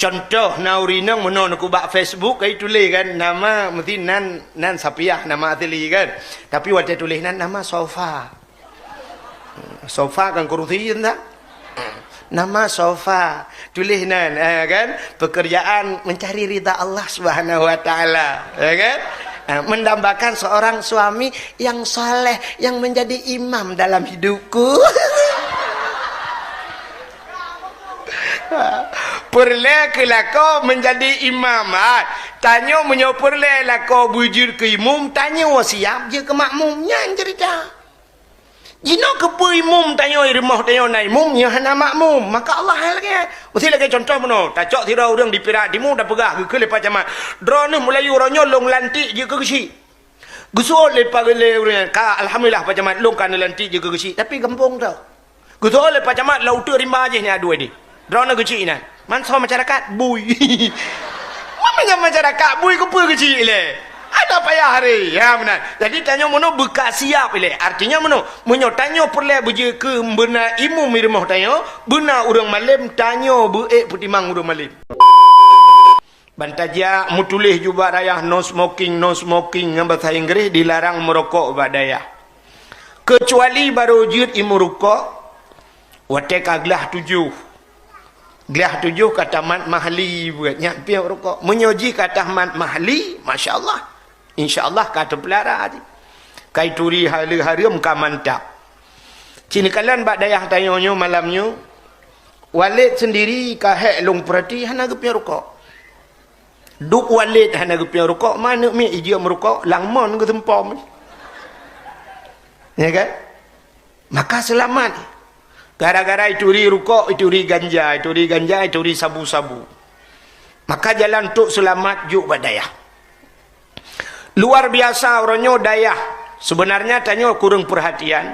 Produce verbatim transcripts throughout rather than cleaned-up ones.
Contoh, na ureueng inong meunoe neukubak Facebook, kai tuléh kan, nama meusti nan, nan Sapiah nama asli kan. Tapi watèe tuléh nan nama Sofa. Sofa kan kursi, entah. Nama Sofa. Tuléh nan, eh, kan? Pekerjaan mencari ridha Allah Subhanahu wa Ta'ala, ya kan? Eh, mendambakan seorang suami yang saleh, yang menjadi imam dalam hidupku. Peureulèe keu lakoe meunjadi imam, ha. Tanyoe meunyoe peureulèe lakoe beujeuet keu imum, tanyoe siap jeuet keu makmum. Nyan ceurita. Jinoe keupeue imum tanyoe, i rumoh tanyoe na imum, nyoe hana makmum, maka Allah hai lagèe. Meusti lagèe contoh meunoe, tacok sidroe ureueng di Pirak Timu, tapeugah geukheun lé Pak Camat, "Droeneuh meulayeue uroe nyoe lôn lantik jeuet keu geuchik." Geuseuôt lé Pak, lé ureueng nyan, "Ka, alhamdulillah Pak Camat, lôn ka neulantik jeuet keu geuchik, tapi gampông teuh." Geuseuôt lé Pak Camat, "Lam uteuk rimba jih nyan adui deh." Droeneuh geuchik inan. Manso masyarakat bui. Meunyoe masyarakat bui, keupeue geuchik ilèe? Hana payah haré. Ya, meunan. Jadi, tanyoe meunoe beuka siap ilèe. Artinya meunoe, meunyoe tanyoe peureulèe beujeuet keu beuna imum i rumoh tanyoe, beuna ureueng malém, tanyoe beu-ék peutimang ureueng malém. Ban tajak meutuléh jubah rayah no smoking, no smoking ngon basa Inggréh, dilarang meurokok bak dayah. Keucuali barô jeuet i meurukok watèe ka glah tujoh. Glah tujoh ka tamat mahli buet, nyan piôh rukok. Meunyoe jih ka tamat mahli, masya Allah. Insya Allah ka teupeulara jih. Ka ituri haleue hareuem ka mantap. Ci neukalon bak dayah tanyoe nyoe malam nyoe, Walid seundiri ka hék lôn peurati hana geupiôh rukok. Duek Walid hana geupiôh rukok, ma aneuk miet ijeuet meurukok, lam mon geuseumpom. Ya kan? Maka seulamat. Gara-gara ituri rukok, ituri ganja, ituri ganja, ituri sabu-sabu. Maka jalan untuk seulamat jok bak dayah. Luar biasa uroe nyoe dayah. Sebenarnya tanyoe kureueng peurhatian.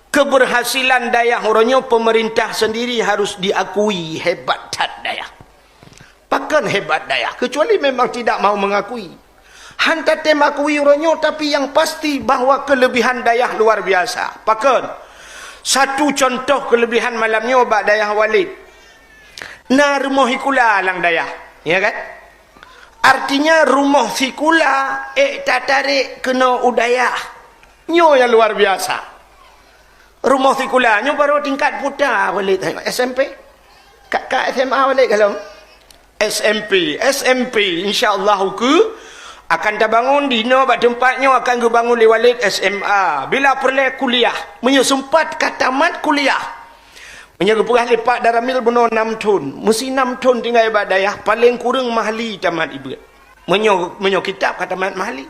Keberhasilan dayah uroe nyoe, pemerintah sendiri harus diakui, hebat that dayah. Pakon hebat dayah, kecuali memang tidak mau mengakui. Han tatem akui uroe nyoe, tapi yang pasti bahwa kelebihan dayah luar biasa. Pakon? Satu contoh kelebihan malam nyoe bak dayah Walid. Na rumoh sikula lam dayah, ya kan? Artinya rumoh sikula ék tatarek keunoe u dayah. Nyoe nyang luar biasa. Rumoh sikula nyoe barô tingkat puta Walid, S M P. Ka, ka S M A Walid ka lom? S M P, S M P, insya Allah ukeue akan tabangun di inoe bak teumpat nyoe akan geubangun lé Walid S M A. Bila peureulèe kuliah, meunyoe seumpat ka tamat kuliah. Meunyoe geupeugah lé Pak Daramil bunoe nam thon, meusti nam thon tinggai bak dayah, paleng kureueng mahli tamat ibeuet. Meunyoe, meunyoe kitab ka tamat mahli.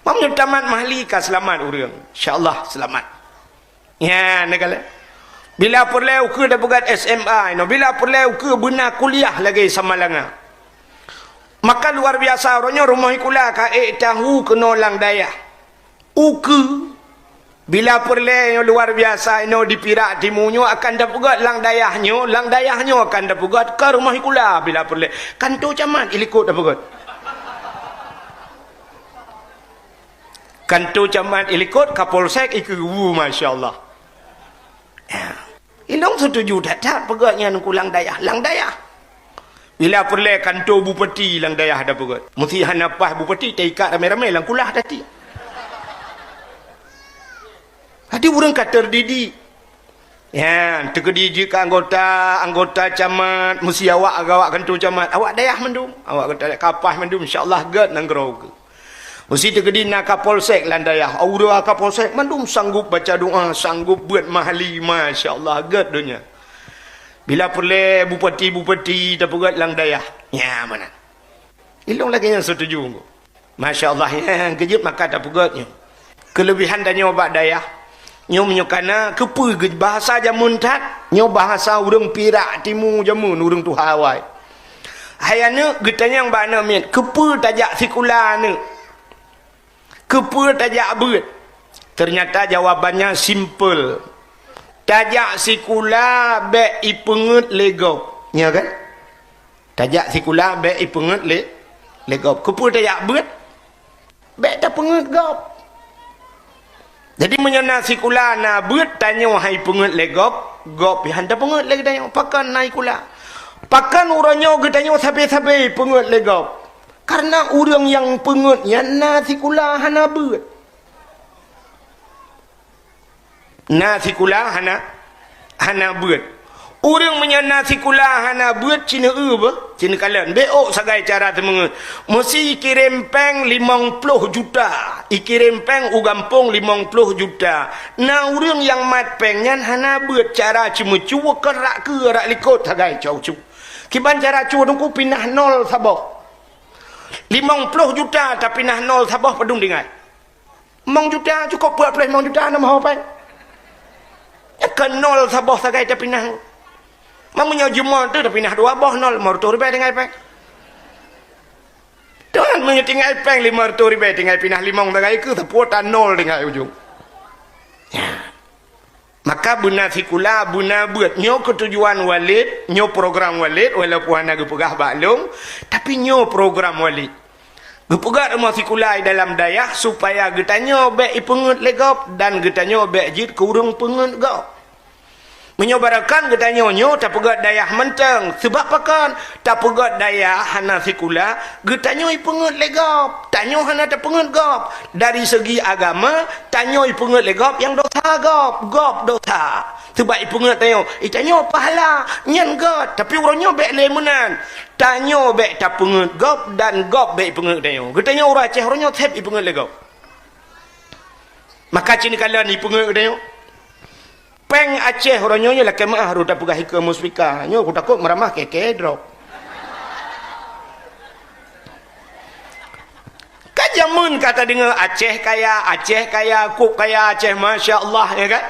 Meunyoe tamat mahli ka seulamat ureueng, insya Allah seulamat. Nyan, neukalon. Bila peureulèe ukeue tapeugöt S M A inoe, bila peureulèe ukeue beuna kuliah lagèe Samalanga. Maka luar biasa, uroe nyoe rumoh sikula ka ék tahu keunoe lam dayah. Ukeue, bila peureulèe nyoe luar biasa inoe di Pirak Timu nyoe akan tapeugöt lam dayah nyoe, lam dayah nyoe akan tapeugöt keu rumoh sikula bila peureulèe. Kanto camat ilikot tapeugöt. Kanto camat ilikot, Kapolsek ikeue, wu, masya Allah. Ya. Ilôn setuju that-that peugöt nyan u lam dayah, lam dayah. Bila peureulèe kanto bupati lam dayah tapeugöt. Meusti hana paih bupati taikat ramé-ramé lam kulah tati. Jadi ureueng ka terdidik. Nyan, teukeudi jeuet keu anggota, anggota camat, meusti awak gawak kanto camat, awak dayah mandum, awak geutanyoe ka paih mandum, insya Allah gèt nanggroe ukeue. Meusti teukeudi na Kapolsek lam dayah, aura Kapolsek mandum sanggup baca doa, sanggup beuet mahli, masya Allah gèt donya. Bila peureulèe bupati-bupati tapeugöt lam dayah, nyan meunan. Ilôn lagèe nyan setuju. Masya Allah, nyan keujeuet maka tapeugöt nyoe. Keuleubihan tanyoe bak dayah. Nyoe meunyoe kana, keupeue geu-, bahasa jameun that, nyoe bahasa ureueng Pirak Timu jameun, ureueng tuha awai. Hai aneuk, geutanyong bak aneuk miet, keupeue tajak sikula aneuk? Keupeue tajak beuet? Ternyata jawabannya simple. Tajak sikula bèk ipeungeuet lé gob. Nya kan? Tajak sikula bèk ipeungeuet lé, lé gob. Keupeue tajak beuet? Bèk tapeungeuet gob. Jadi meunyoe na sikula na beuet, tanyoe han ipeungeuet lé gob, gob pih han tapeungeuet lé geutanyoe. Pakon na sikula? Pakon uroe nyoe geutanyoe sabe-sabe peungeuet lé gob? Kareuna ureuëng nyang peungeuet nyan na sikula hana beuet. Na sikula hana, hana beuet. Ureuëng meunyoe na sikula hana beuet, ci neu-eu beuh, ci neukalon. Bék ôk sagai cara teumeungeuet. Meusi ikirém péng limong ploh juta. Ikirém péng u gampông limong ploh juta. Na ureuëng nyang mat péng nyan hana beuet cara ceumeucue keu rak keue rak likot sagai cau cu. Kiban cara cue teungku pinah nol saboh. Limong ploh juta tapinah nol saboh padum tinggai. Limong juta cukôp peuet ploh limong juta na meuho péng. Nyan keu nol saboh sagai tapinah. Meunyoe jumôt teuh tapinah dua boh nol, limong reutôh ribèe tinggai péng. Tuhan meunyoe tinggai péng limong reutôh ribèe tinggai pinah limong sagai keu sapeue tan nol tinggai ujong. Ya. Maka beuna sikula, beuna beuet. Nyoe keutujuan Walid, nyoe program Walid, walaupun hana geupeugah bak lôn, tapi nyoe program Walid. Geupeugah rumoh sikula di dalam dayah supaya geutanyoe bék ipeungeuet lé gob dan geutanyoe bék jeuet keu ureuëng peungeuet gob. Meunyoe barokon geutanyoe nyoe tapeugét dayah mantong, sabab pakon? Tapeugét dayah hana sikula, geutanyoe ipeungeuet lé gob. Tanyoe hana tapeungeuet gob. Dari segi agama, tanyoe ipeungeuet lé gob nyang dosa gob, gob dosa. Sabab ipeungeuet tanyoe, i tanyoe pahala, nyan gét. Tapi uroe nyoe bék lé meunan. Tanyoe bék tapeungeuet gob dan gob bék ipeungeuet tanyoe. Geutanyoe ureuëng Aceh uroe nyoe seb ipeungeuet lé gob. Maka cit kalon ipeungeuet geutanyoe. Péng Aceh uroe nyoe nyoe lakée meuah rot tapeugah ikeue muspika. Nyoe kutakot meuramah keke drop. Ka jameun ka tadeungoe Aceh kaya, Aceh kaya, kok kaya Aceh, masya Allah, ya kan?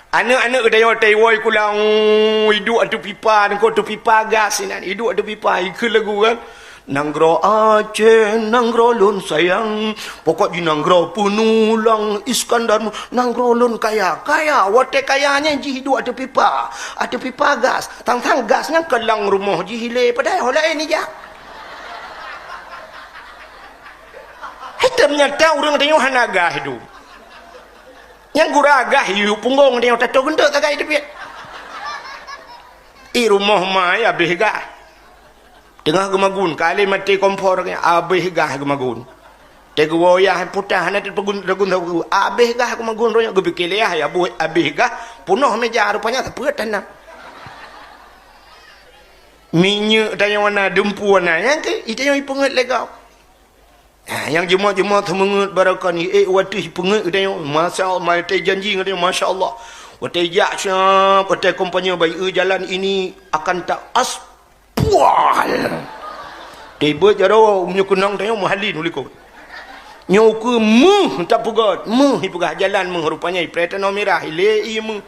Aneuk-aneuk geutanyoe taiwoe kulang, iduek ateueh pipa, nanggroe ateueh pipa gas inan, iduek ateueh pipa, ikeue lagu kan? Nanggroe Aceh, nanggroe lôn sayang, pokok jih nanggroe peunulang Iskandar, nanggroe lôn kaya, kaya, watée kaya nyan jih iduek ateueh pipa, ateueh pipa gas, tang-tang gas nyan keulang rumoh jih ilée, padahai ho laén ijak. Hai teunyata ureuëng tanyoe hana gah iduek. Nyang gura gah yue punggong tanyoe tato geunteuk tagai teubiet. I rumoh ma ya abéh gah. Teungoh geumagun, ka lheueh maté kompor, abéh gah geumagun. Teuh geuwoe yah putah, hana teupegun, teugun, teugun, abéh gah geumagun, roh nyoe geupike lé yah, ya abéh, abéh gah, punoh meja, rupanya sapeue tanah. Minyeuk tanyoe na, dumpeue na, nyang keu, i tanyoe ipeungeuet lé gob. Ha, nyang jeumot-jeumot seumeungeut barokon, ék watée peungeuet geutanyoe, masya Allah, watée janji geutanyoe, masya Allah. Watée jak siap, watée kampanye bak ié jalan ini akan tak as-, pual. Tibet jaroe, meunyoe keunong tanyoe meuhalin u likot. Nyoe keu meuh tapeugét, meuh ipeugah jalan meuh rupanya ipreh tanoh mirah, ilée ié meuh.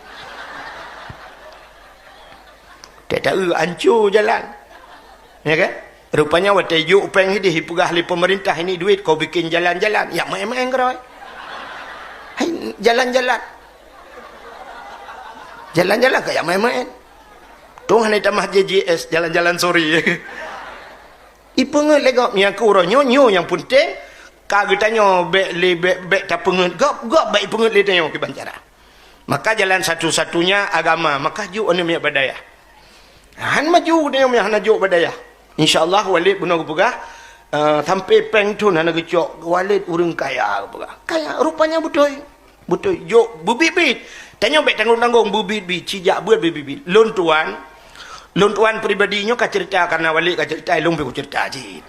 Teu-teu anco jalan. Ya kan? Rupanya watée jok péng hideh ipeugah lé pemerintah, "Ini duit kau bikin jalan-jalan." Ya main-main keurôi. Hai, jalan-jalan. Jalan-jalan ka ya main-main. Tuh hana tamah J J S, jalan-jalan sore. Ipeungeuet lé gob nyang keu uroe nyoe, nyoe nyang peunteng. Ka geutanyoe bék lé, bék, bék tapeungeuet gob, gob bék ipeungeuet lé tanyoe kiban cara. Maka jalan satu-satunya agama, maka jok aneuk miet bak dayah. Han maju geutanyoe meunyo hana jok bak dayah. Insya Allah Walid bunoe geupeugah, eh, sampai péng thon hana geucok, Walid ureuëng kaya geupeugah. Kaya, rupanya beutôi. Beutôi, jok beubiet-biet. Tanyoe bék tanggong-tanggong beubiet-biet, ci jak beuet beubiet-biet. Lôn tuan, lôn tuan pribadi nyoe ka ceurita, karena Walid ka ceurita, ilôn pih kuceurita cit.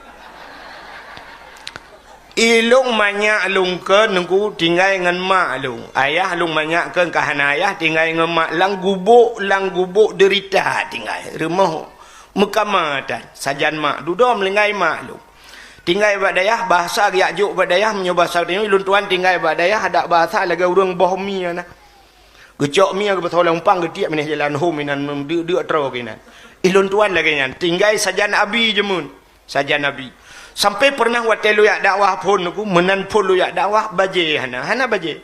Ilôn manyak lôn keu nungku tinggai ngon mak lôn. Ayah lôn manyak keu ka hana ayah tinggai ngon mak lam gubok, lam gubok deurita tinggai. Rumoh meukama tan, sajan mak, dudoe meulinggai mak lôn. Tinggai bak dayah, bahasa geujak jok bak dayah, meunyoe bahasa tanyoe, ilôn tuan tinggai bak dayah, adak bahasa lagée ureuëng boh mie na. Geucok mie geupasoe lam umpang geutiek binéh jalan hom inan deuk-deuk troe keunan. Ilôn tuan lagée nyan, tinggai sajan abi jameun. Sajan abi. Sampai peureunah watée lôn jak dakwah phon nungku, meunan phon lôn jak dakwah, bajée hana, hana bajée.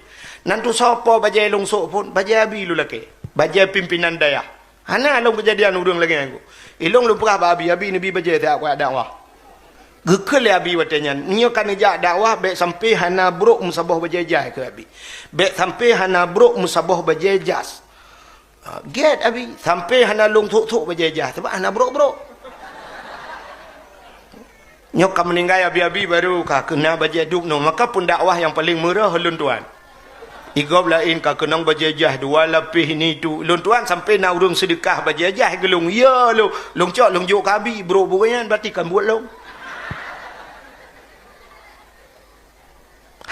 Nan tusoe po bajée lôn sôk phon, bajée abi lôn lakée. Bajée pimpinan dayah. Hana lôn keujadian ureuëng lagée nyan. Ilôn lôn peugah bak abi, "Abi neubi bajée siat kujak dakwah." Geukheun lé abi watée nyan, "Meunyoe ka neujak dakwah, bék sampai hana brok meusaboh bajée jai," kheun abi. "Bék sampai hana brok meusaboh bajée jas." Ha, gét abi, sampai hana lôn sôk-sôk bajée jas, sabab hana brok-brok. Nyoe ka meuninggai abi-abi baru ka keuna bajée dub nyoe, maka pun dakwah nyang paleng meurah lôn tuan. Igob laén ka keunong bajée jah dua lapéh ini tu. Lôn tuan sampai na ureuëng seudeukah bajée jah geulong. Ya lôn, lôn cok lôn jok keu abi, brok buet nyan berarti kan buet lôn.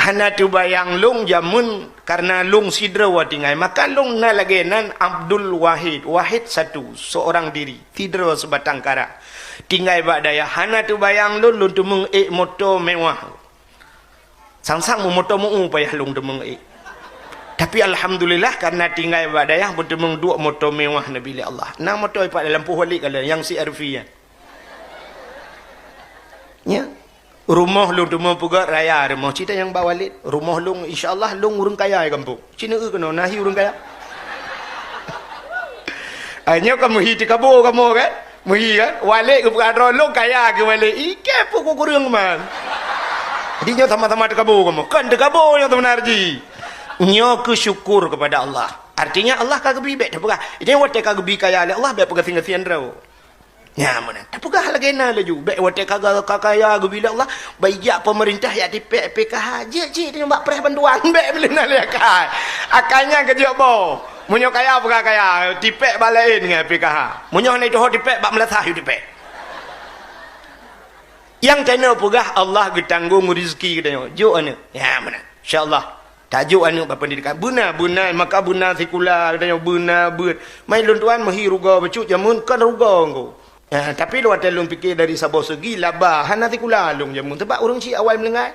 Hana teubayang lôn jameun karena lôn sidroe tinggai. Maka lôn na lagée nan Abdul Wahid, Wahid satu, seorang diri, sidroe seubatang kara. Tinggai bak dayah, hana teubayang lôn, lôn teumeung ék moto mewah. Sang-sang meumoto meu payah lôn teumeung ék. Tapi alhamdulillah karena tinggai bak dayah beuteumeung duek moto mewah neubi lé Allah. Na moto ipat dalam poh walik kala nyang C R V nyan. Nya. Rumoh lôn teuma peugah raya rumoh. Cita nyang ba Walid. Rumoh lôn, insya Allah, lôn ureuëng kaya di gampông. Cina eu keunoe, nahi ureuëng kaya. Ai, nyoe ka meuhi tikabo kamoe, kan? Meuhi, kan? Walid geupeugah droe lôn kaya keu Walid. Ike pun kureueng man. Jadi nyoe sama-sama tikabo kamoe. Kan tikabo nyang sebenar ji. Nyoe keu syukur kepada Allah. Artinya Allah ka geubi bék teupeugah. Jadi watée ka geubi kaya lé Allah, bék peugasien-gasien droe. Nya meunan. Tapeugah lagée na laju. Bék watée ka, ka, ka kaya geubi lé Allah, bak ijak pemerintah yak tipék P K H. Jeuet cit nyoe bak preh bantuan. Bék meuleueh na lé akai. Akai nyan keujeuet boh. Meunyoe kaya peugah kaya, tipék bak laén ngon P K H. Meunyoe hana jiteuho tipék, bak meulasah yue tipék. Nyang keunoe peugah Allah geutanggong rezeki geutanyoe. Jok aneuëk. Nya meunan. Insya Allah. Tajok aneuëk bak pendidikan. Beuna, beuna, maka beuna sikula, geutanyoe beuna beuet. Mai lôn tuan meuhi rugoe bacut jameun kon rugoe engko. Eh, tapi lôn watée lôn pike dari saboh segi laba hana sikula lôn jameun. Sebab ureuëng cit awai meulinggai.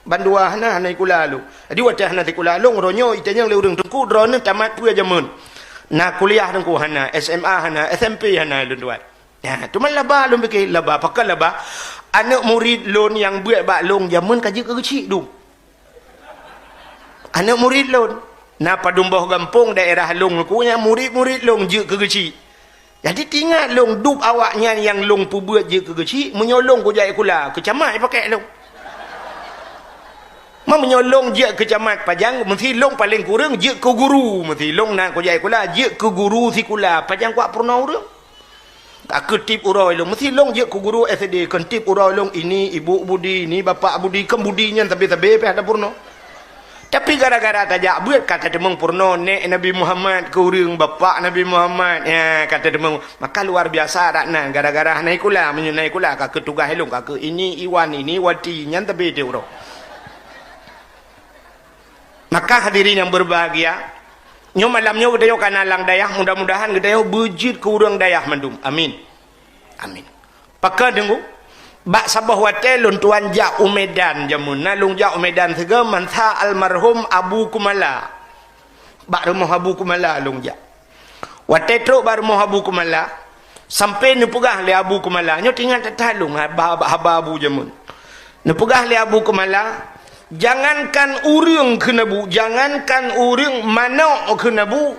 Bandua hana, hana sikula lôn. Jadi watée hana sikula lôn, uroe nyoe itanyong lé ureuëng teungku droeneueh tamat peue jameun. Na kuliah teungku hana, S M A hana, S M P hana lôn tuan. Ya, teuma laba lôn pike, laba, pakon laba? Aneuëk murit lôn nyang beuet bak lôn jameun ka jeuet keu geuchik dum. Aneuëk murit lôn, na padum boh gampông daerah lôn ku nyan murit-murit lôn jeuet keu geuchik. Jadi tingat lôn dub awaknyan nyang lôn peubeuet jeuet keu geuchik, meunyoe lôn kujak sikula, keu camat jipakèk lôn. Ma meunyoe lôn jeuet keu camat pajan, meusi lôn paleng kureueng jeuet keu guru, meusi lôn na kujak sikula, jeuet keu guru sikula, pajan kuat peurunoe ureuëng. Ka keu tieb uroe lôn, meusi lôn jeuet keu guru S D, kon tieb uroe lôn ini ibu budi, ini bapak budi, kon budi nyan sabe-sabe pih hana peurunoe. Tapi gara-gara tajak beuet ka tateumeung peurunoe nèk Nabi Muhammad keu ureuëng, bapak Nabi Muhammad, ya, ka tateumeung. Maka luar biasa dak nan, gara-gara hana sikula, meunyoe na sikula ka keu tugaih lôn, ka keu ini Iwan, ini Wati, nyan sabe tieb uroe. Maka hadirin yang berbahagia, nyoe malam nyoe geutanyoe kana lam dayah, mudah-mudahan geutanyoe beujeuet keu ureuëng dayah mandum. Amin. Amin. Pakon teungku? Bak saboh watée lôn tuan jak u Medan jameun, na lôn jak u Medan sigoe mansa almarhum Abu Kumala. Bak rumoh Abu Kumala lôn jak. Watée trok bak rumoh Abu Kumala, sampai neupeugah lé Abu Kumala, nyoe tingat that-that lôn haba, haba Abu jameun. Neupeugah lé Abu Kumala, "Jangankan ureuëng," kheun Abu, "jangankan ureuëng, manök," kheun Abu,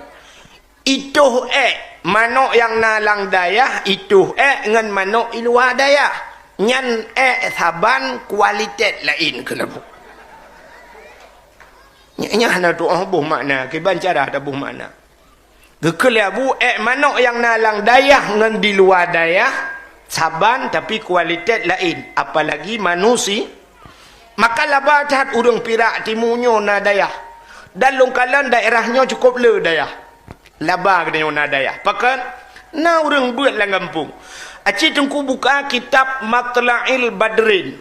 "itoh ék, manök nyang na lam dayah, itoh ék ngon manök i luwa dayah. Nyan ék saban kualitet laén," kheun Abu. Nyan, nyan hana tuoh boh makna, kiban cara taboh makna. Geukheun lé Abu, ék manök nyang na lam dayah ngon di luwa dayah saban, tapi kualitet laén, apalagi manusi-, maka laba that ureuëng Pirak timu nyoe na dayah. Dan lôn kalon daerah nyoe cukup le dayah. Laba geutanyoe na dayah. Pakon? Na ureuëng beuet lam gampông. Aci teungku buka kitab Matla'il Badrin.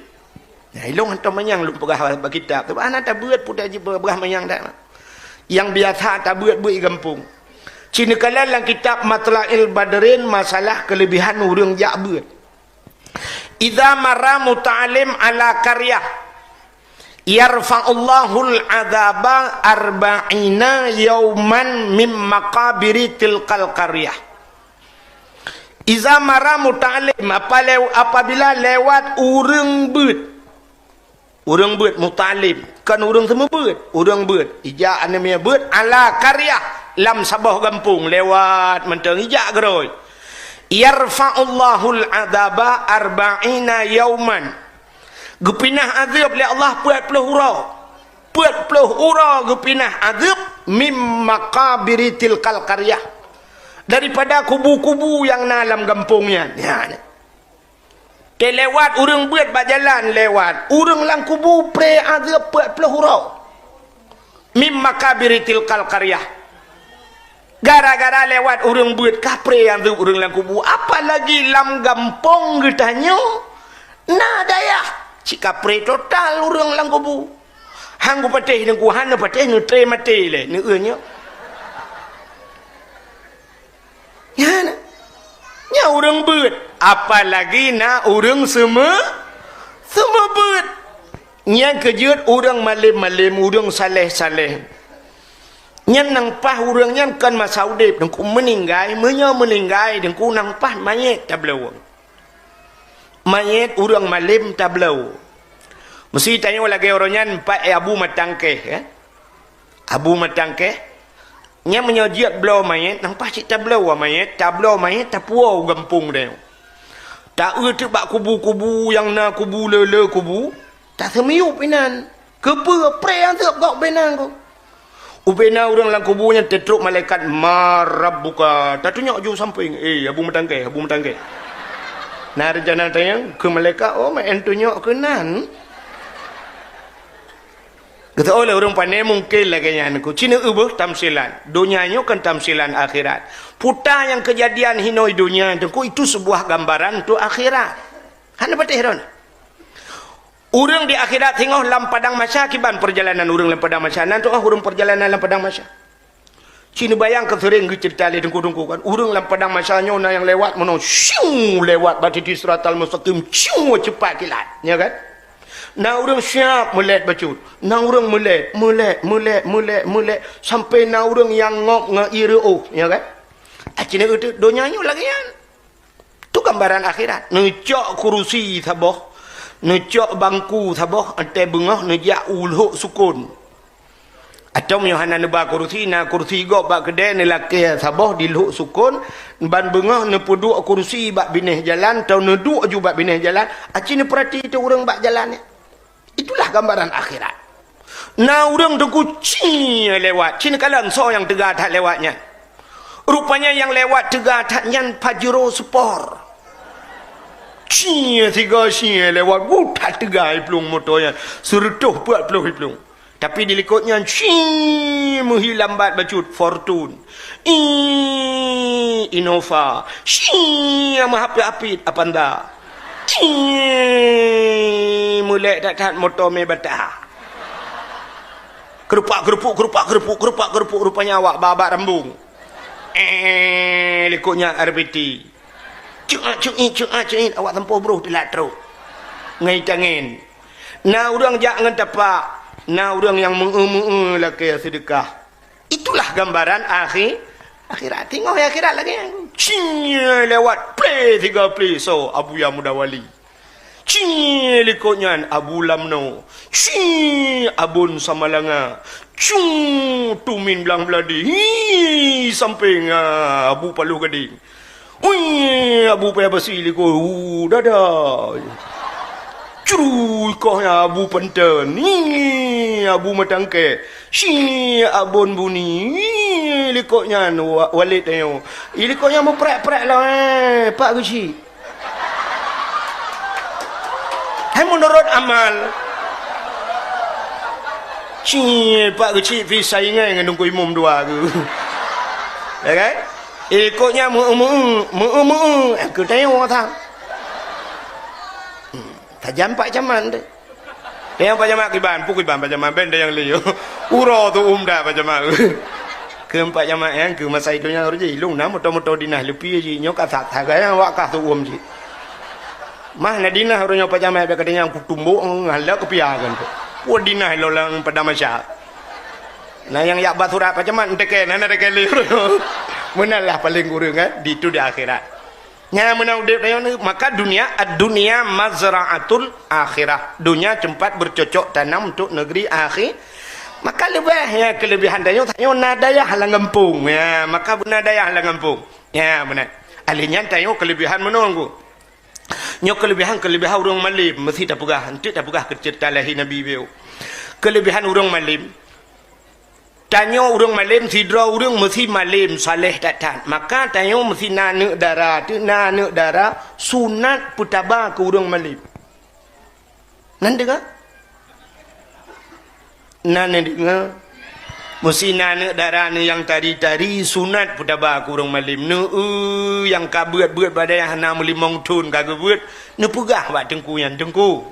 Nah, ilong hantom manyang lôn peugah bak kitab. Tapi hana tabeuet pun tajeuet peugah manyang dak. Nyang biasa tabeuet-beuet i gampông. Ci neukalon lam kitab Matla'il Badrin masalah keulebihan ureuëng jak beuet. "Idza marra muta'allim ala qaryah, yarfa'ullahul adzaba arba'ina yauman mim maqabiri tilkal qaryah." Iza mara muta'allim, apa lew-, apabila lewat ureuëng beuet. Ureuëng beuet muta'allim, kon ureuëng seumeubeuet, ureuëng beuet. Ijak aneuk miet beuet, ala qaryah, lam saboh gampông, lewat mantong ijak keudroe. Yarfa'ullahul adzaba arba'ina yauman. Geupinah azeueb lé Allah peuet ploh uroe. Peuet ploh uroe geupinah azeueb mim maqabiri tilkal qaryah. Daripada kubu-kubu nyang na lam gampông nyan. Ya, ni. Teulewat ureuëng beuet bak jalan lewat, ureuëng lam kubu pré azeueb peuet ploh uroe. Mim makabiri tilkal qaryah. Gara-gara lewat ureuëng beuet ka pré azeueb ureuëng lam kubu, apalagi lam gampông geutanyoe na dayah cit ka pré total ureuëng lam kubu. Han geupatéh Teungku, hana patéh neutré maté lé, neueu nyoe. Nyan, nyan ureuëng beuet, apalagi na ureuëng seumeu-, seumeu beuet. Nyan keujeuet ureuëng malém-malém, ureuëng saléh-saléh. Nyan nyang paih ureuëng nyan kon masa udeb, Teungku, meuninggai, meunyoe meuninggai, Teungku, nyang paih manyét tabloe. Manyét ureuëng malém tabloe. Meusi tanyoe lagée uroe nyan pat Abu Matangkeh, ya. Abu Matangkeh, nyan meunyoe jeuet bloe manyét, nyang paih cit tabloe manyét, tabloe manyét, tapuwoe u gampông tanyoe. Taeu teuk bak kubu-kubu nyang na kubu le-le kubu, taseumiyueb inan. Keupeue pré nyang seueb gob beunan ko? Ubena ureuëng lam kubu nyan teutrok malaikat, "Man rabbuka?" Tatunyok ju sampéng, "Eh, Abu Matangkeh, Abu Matangkeh." Na rencana tanyong keu malaikat, "Oh, meu'en tunyok keunan?" Geuteu'oh lé ureuëng pane mungken lagée nyan, Teungku. Cit neueu beuh tamsilan. Donya nyoe kon tamsilan akhirat. Peue nyang keujadian hinoe donya, Teungku, itu sebuah gambaran untuk akhirat. Hana patéh droeneuh. Ureuëng di akhirat singoh lam padang mahsyar, kiban peurjalanan ureuëng lam padang mahsyar. Nan tu'oh ureuëng peurjalanan lam padang mahsyar. Cit neubayang keu seuréng geuceurita lé Teungku-teungku kan. Ureuëng lam padang mahsyar nyoe na nyang lewat meunoe, syuu, lewat bak titi siratal mustaqim, syuu, ceupat kilat, ya kan? Na ureuëng siab meulét bacut, na ureuëng meulét, meulét, meulét, meulét, meulét, sampai na ureuëng nyang ngop ngon ié reuôh, ya kan? Akhirnya donya nyoe lagée nyan. Tu gambaran akhirat. Neucok kurusi saboh, neucok bangku saboh, 'oh watée beungoh neujak u lhok sukon. Atau meunyoe hana neuba kurusi, na kurusi gob bak keudée, neulakée saboh di lhok sukon, ban beungoh neupeuduek kurusi bak binéh jalan, atau neuduek ju bak binéh jalan, aci neupeurati teuh ureuëng bak jalan nyan. Itulah gambaran akhirat. Na ureuëng Teungku ci lewat, ci neukalon soe nyang teuga that lewat nyan. Rupanya nyang lewat teuga that nyan Pajero Sport. Ci sigoe ci lewat, wuh, that teuga iplueng moto nyan, seureutôh peuet ploh iplueng. Tapi di likot nyan, ci meuhi lambat bacut Fortune. Ih, Innova. Syii, meuhapit-hapit Avanza. Ih, meulek that-that moto mé bata. Keurupak-keurupuk, keurupak-keurupuk, keurupak-keurupuk, rupanya awak babak rambung. Eh, likot nyan R B T. Cuat, cuit, cuat, cuit, awak sampoe broh teulat trok. Ngai tangen. Na ureuëng jak ngon tapak, na ureuëng nyang meu-eu-meu-eu lakée seudeukah. Itulah gambaran akhi-, akhirat. Teungoh akhirat lagée nyan. Cing lewat, plé sigoe plé, soe? Abuya Muda Wali. Cing likot nyan Abu Lamno. Cing Abon Samalanga. Cung Tumin Blang Beuladi. Hi, sampéng, ah, Abu Paloh Gadeng. Ui, Abu Paya Basi likot, hu, dada. Cru, ikoh nyan Abu Panten. Hi, Abu Matangkée. Shi, Abon Buni. Hi, likot nyan wa-, Walid Tayo. Hi, likot nyan meuprek-prek lah, eh, Pak Geuchik. Hai meunurot amal. Shi, Pak Geuchik pi saingai ngon Teungku Imum dua tu. Ya kan? Ikot nyan meu-eu-meu-eu, meu-eu-meu-eu, eh, keu tanyoe that. Hmm, tajam Pak Camat tu. Nyang Pak Camat kiban, peue kiban Pak Camat, ben dayang liyo. Uroe tu umda Pak Camat. Keu Pak Camat nyan, keu masa idup nyan ureueng jih, lôn na moto-moto dinah leupie jih, nyoe ka that sagai nyan awak kah tu um jih. Mah na dinah uroe nyoe Pak Camat, bèk kata nyan kutumbok ngalak keupiakan tu. Peue dinah lo lam padang mahsyar. Na nyang yak ba surat Pak Camat, enteke, na, na enteke lé. Meunan lah paléng kureueng, kan? Di tu di akhirat. Nyan meunan udép tanyoe ni, maka dunia, ad-dunya mazra'atul akhirah. Dunia tempat bercocok tanam untuk negeri akhi-, maka leubeh, ya, kelebihan tanyoe, tanyoe na dayah lam gampông. Ya, maka beuna dayah lam gampông. Ya, meunan. Alèh nyan tanyoe kelebihan meunan ku. Nyoe kelebihan-kelebihan ureueng malém, meusti tapeugah, enteuk tapeugah keu ceurita lahé Nabi biôh. Kelebihan ureueng malém, Tanyoe ureuëng malém, sidroe ureuëng meusi malém, saleh that-that. Maka tanyoe meusi na aneuëk dara, teuh na aneuëk dara, sunat peutaba keu ureuëng malém. Nan deungoe? Nan deungoe? Meusi na aneuëk dara neuh nyang tari-tari, sunat peutaba keu ureuëng malém. Neu-, eu, nyang ka beuet-beuet bak dayah hana meulimong thon ka geubeuet, neupeugah bak teungku nyan, "Teungku,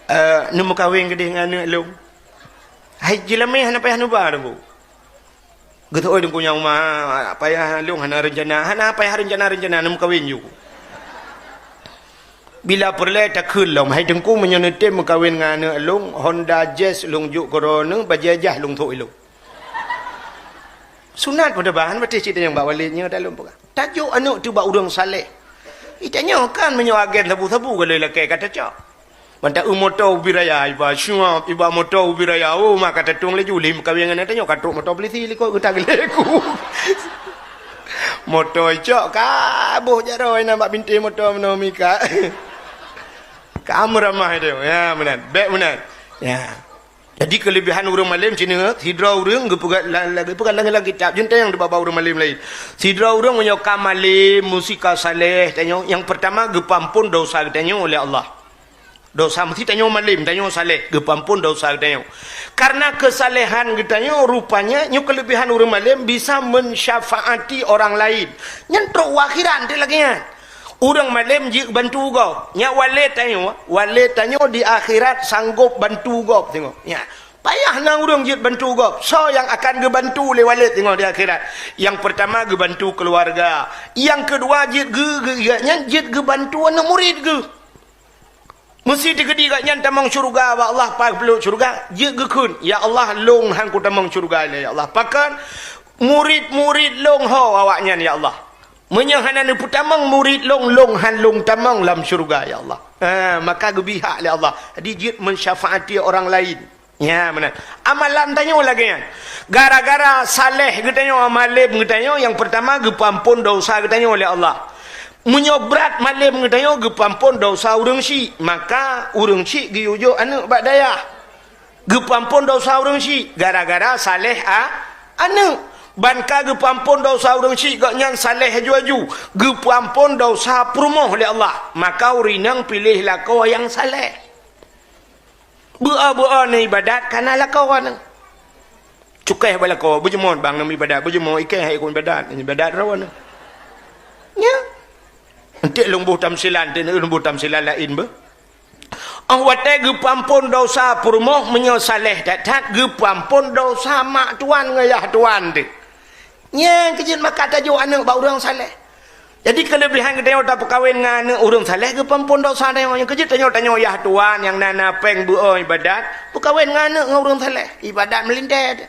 eh, neumeukawen keudeh ngon aneuëk lôn." Hai jeulamé hana payah neuba teungku. Geuteuôi teungku nyang uma, payah lôn hana reuncana, hana payah reuncana-reuncana neumeukawen ju. Bila peureulée takheun lom, hai teungku meunyoe neutem meukawen ngon aneuëk lôn, Honda Jazz lôn jok keudroe neuh, bajée jah lôn thok ilôn. Sunat peutaba, han patéh cit nyang bak walét nyoe dak lôn peugah. Tajok aneuëk teuh bak ureuëng saleh. Itanyoe kan meunyoe agen sabu-sabu galoi lakée ka tacok. Mantong eu moto ubit raya, iba syuab, iba moto ubit raya, oh, maka tatueng laju lé meukawen ngon tanyoe ka trok moto polisi likot geuta geuleku. Moto icok ka boh jaroe na bak bintéh moto meunoe mika. Ka meuramah itu. Ya, meunan. Bék meunan. Ya. Jadi keulebihan ureuëng malém cina, sidroe ureuëng geupeugah la-, la-, geupeugah lam, lam kitab, jeuntang nyang dibaba ureuëng malém laén. Sidroe ureuëng meunyoe ka malém, meusi ka saleh, tanyoe, nyang peurtama geupeuampon dosa geutanyoe lé Allah. Dosa meusi tanyoe malém, tanyoe saleh, geupeuampon dosa geutanyoe. Karena keusalehan geutanyoe rupanya nyoe keulebihan ureuëng malém bisa mensyafaati orang lain. Nyan trok u akhirat teuh lagée nyan. Ureuëng malém jeuet bantu gob. Nyak walét tanyoe, walét tanyoe di akhirat sanggob bantu gob singoh. Nyak. Payah na ureuëng jeuet bantu gob. Soe nyang akan geubantu lé walét singoh di akhirat? Nyang peurtama geubantu keuluwarga. Nyang keudua jeuet geu-, geu-, gobnyan jeuet geubantu aneuëk murit geuh. Meusi teukeudi gobnyan tamong syeuruga bak Allah, paih peuleuek syeuruga, jeuet geukheun, "Ya Allah, lôn han kutamong syeuruga lé, ya Allah. Pakon? Murit-murit lôn ho awaknyan, ya Allah. Meunyoe hana neupeutamong murit lôn, lôn han lôn tamong lam syeuruga, ya Allah." Ah, maka geubri hak lé Allah. Jadi jeuet mensyafaati orang lain. Ya, meunan. Amalan tanyoe lagée nyan. Gara-gara saleh geutanyoe, malém geutanyoe, nyang peurtama geupeuampon dosa geutanyoe lé Allah. Meunyoe brat malém geutanyoe geupeuampon dosa ureuëng syik, maka ureuëng syik geuyue jok aneuëk bak dayah. Geupeuampon dosa ureuëng syik gara-gara saleh a-, aneuëk. Ban ka geupeuampon dosa ureuëng syik gobnyan saleh aju-aju, geupeuampon dosa peurumoh lé Allah. Maka ureuëng inong piléh lakoe nyang saleh. Beu-o-beu-o neuibadat kana lakoe neuh. Cukéh bak lakoe, beujeumoe bang neuibadat, beujeumoe ikéh hai ikôt ibadat, ibadat droe neuh. Nya. Enteuk lôn boh tamsilan, enteuk lôn boh tamsilan laén beuh. Oh watée geupeuampon dosa peurumoh meunyoe saleh that-that, geupeuampon dosa mak tuan ngon yah tuan teuh. Nyang keujeuet maka tajok aneuëk bak ureuëng saleh. Jadi keulebihan geutanyoe tapeukawen ngon aneuëk ureuëng saleh geupeuampon dosa tanyoe. Nyang keujeuet tanyoe, tanyoe yah tuan nyang na, na péng beu-o ibadat, peukawen ngon aneuëk ngon ureuëng saleh, ibadat meulintée.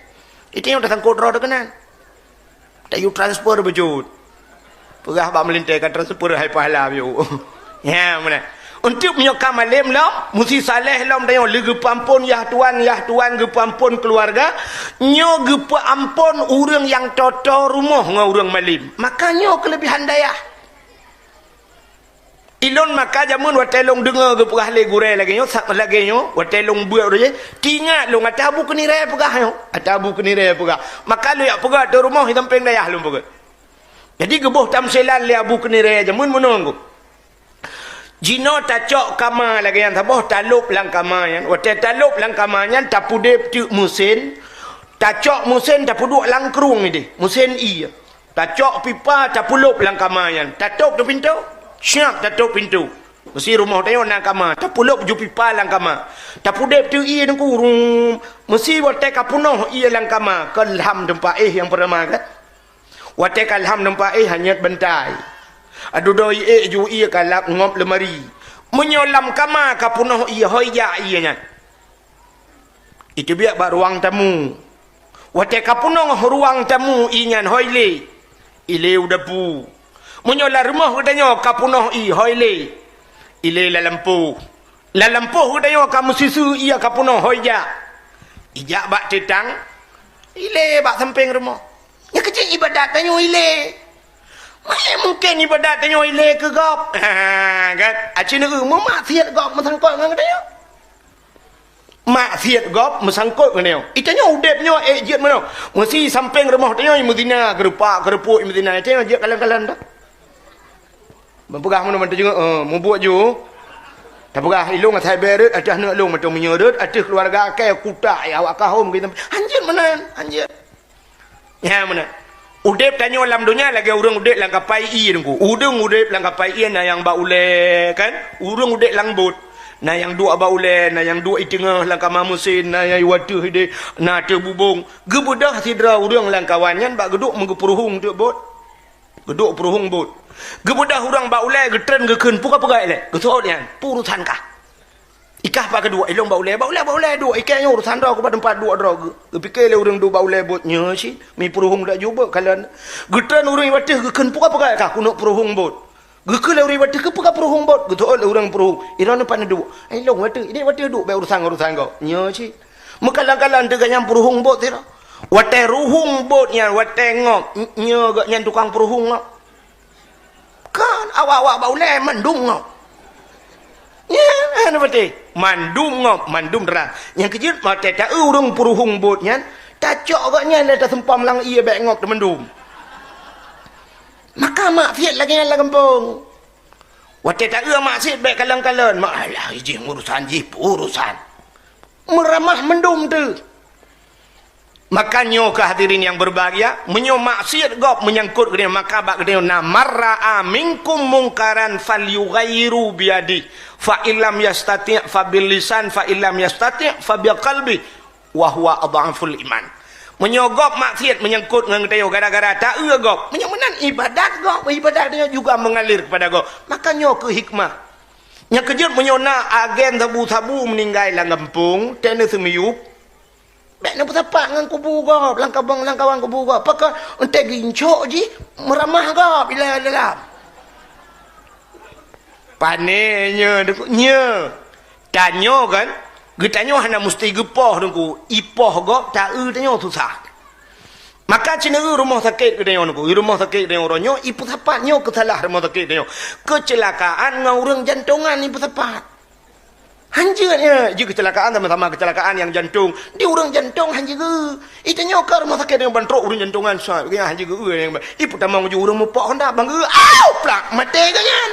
Itu nyang tasangkot droe teuh keunan. Tayue transfer beujeuet. Peugah bak meulintée ka transfer hai pahala piôh. Ya, meunan. Untuk meunyoe ka malém lom, meusi saleh lom tanyoe lé geupeuampon yah tuan, yah tuan geupeuampon keuluwarga, nyoe geupeuampon ureuëng nyang toto rumoh ngon ureuëng malém. Maka nyoe keulebihan dayah. Ilôn maka jameun watée lôn deungoe geupeugah lé gurée lagée nyoe, sa-, lagée nyoe, watée lôn beuet roh jih, teuingat lôn ata Abu Keunirée peugah nyoe, ata Abu Keunirée peugah. Maka lôn jak peugah ateueh rumoh di sampéng dayah lôn peugah. Jadi geuboh tamsilan lé Abu Keunirée jameun meunoe. Jinoe tacok kama lagée nyan saboh talôb lam kama nyan. Watée talôb lam kama nyan tapudeb teuk meusén, tacok meusén tapeuduek lam krueng ideh, meusén ié. Tacok pipa tapulôb lam kama nyan, tatôb teuk pintoe, siab tatôb pintoe. Meusi rumoh tanyoe na kama, tapulôb ju pipa lam kama. Tapudeb teuk ié teungku, rum. Meusi watée ka peunoh ié lam kama, ka lham teumpat éh nyang peurtama kan. Watée ka lham teumpat éh hanyot bantai. Adudoe ék ju ié ka lap ngop leumari. Meunyoe lam kama ka peunoh ié, hôi jak ié nyan. Iteubiet bak ruang tamu. Watée ka peunoh ruang tamu ié nyan hôi lé, ilé u dapu. Meunyoe lam rumoh geutanyoe ka peunoh ié hôi lé, ilé lam lampôh. Lam lampôh geutanyoe ka meusiseue ié ka peunoh hôi jak. Ijak bak teutang, ilé bak sampéng rumoh. Nyang keucék ibadat tanyoe ilé. Meuhe mungken ibadat tanyoe ilé keu gob. Ha, kan? Aci neu meumaksiat gob meusangkot ngon geutanyoe. Maksiet gob meusangkot ngon nyoe. Itanyoe udeb nyoe ék jeuet meunoe. Meusi sampéng rumoh tanyoe meuzina, keurupak-keurupuk meuzina. Itanyoe jeuet kalon-kalon dah. Ban peugah meunoe ban teujeuet, eh, mubuet ju. Tapeugah ilong asai bée rot ateueh aneuk lôn mantong meunyoe rot ateueh keuluwarga akai kutak, eh, awak kahom gitu. Hanjeuet meunan, hanjeuet. Nyan meunan. Udeb tanyoe lam donya lagée ureuëng udeb lam kapai ié Teungku. Ureuëng udeb lam kapai ié na nyang bak ulée kan? Ureuëng udeb lam bot. Na nyang duek bak ulée, na nyang duek i teungoh lam kama meusén, na nyang i ateueh ideh, na ateueh bubông. Geubeudoh sidroe ureuëng lam kawan nyan bak geuduek meugeupeuruhong teuk bot. Geuduek peuruhong bot. Geubeudoh ureuëng bak ulée geutreun geukheun, "Peue ka peugah ilée?" Geuseuôt nyan, "Peue urusan kah?" Ikah pat keuduek, ilong bak ulée, bak ulée, bak ulée duek, ikée nyoe urusan droe, keu pat teumpat duek droe geuh. Geupike lé ureuëng duek bak ulée bot, nyoe cit, mi peuruhong dak jubeuek kalon. Geutreun ureuëng i ateueh geukheun, "Peue ka peugah kah keuneuk peuruhong bot?" Geukheun lé ureuëng i ateueh, "Keu peue ka peuruhong bot?" Geuteuôt lé ureuëng peuruhong, "Ilong nyoe pat neuduek?" "Ilong i ateueh, ideh i ateueh duek, bék urusan-urusan gob." Nyoe cit. Meukalon-kalon teuga nyang peuruhong bot sidroe. Watée ruhong bot nyan, watée ngop, nyoe gobnyan tukang peuruhong ngop. Kan awak-awak bak ulée mandum ngop. Nyan, hana patéh. Mandum ngop, mandum dera. Nyang keujeuet watée ta-eu ureuëng peuruhong bot nyan, tacok gobnyan lé taseumpam lam ié bék ngop teumandum. Maka maksiet lagée nyan lam gampông. Watée ta-eu maksiet bék kalon-kalon, mak alah jih urusan jih, urusan. Meuramah mandum teuh. Maka nyoe keuh hadirin nyang berbahagia, meunyoe maksiet gob meunyangkot geutanyoe, maka bak geutanyoe na, "Man ra'a minkum mungkaran falyughayyirhu biyadih, fa illam yastati' fa bil lisan, fa illam yastati' fa bi qalbih, wa huwa adhaful iman." Meunyoe gob maksiet meunyangkot ngon geutanyoe gara-gara ta-eu gob, meunyoe meunan ibadat gob, ibadat geutanyoe juga mengalir kepada gob, maka nyoe keuh hikmah. Nyang keujeuet meunyoe na agen sabu-sabu meuninggai lam gampông, teuh neuseumiyueb, bék neupeusapat ngon kubu gob, lam kabong, lam kawan kubu gob. Pakon, eunteuk geuincok jih, meuramah gob ilée dalam. Pane nyoe, nyoe. Tanyoe kan, geutanyoe hana musti geupoh Teungku, ipoh gob ta-eu tanyoe susah. Maka ceuneue rumoh sakét geutanyoe Teungku, rumoh sakét geutanyoe uroe nyoe, ipeusapat nyoe keusalah rumoh sakét geutanyoe. Keuceulakaan ngon ureuëng jantongan ipeusapat. Hanjeuet nyan, jih keuceulakaan sama-sama keuceulakaan nyang jantong. Di ureuëng jantong hanjeuet geu. Itanyoe ka rumoh sakét nyang ban trok ureuëng jantongan sa, nyang hanjeuet geu nyang ba-, ipeutamong ju ureuëng mupok honda bang geu. Au, plak, maté geuh nyan.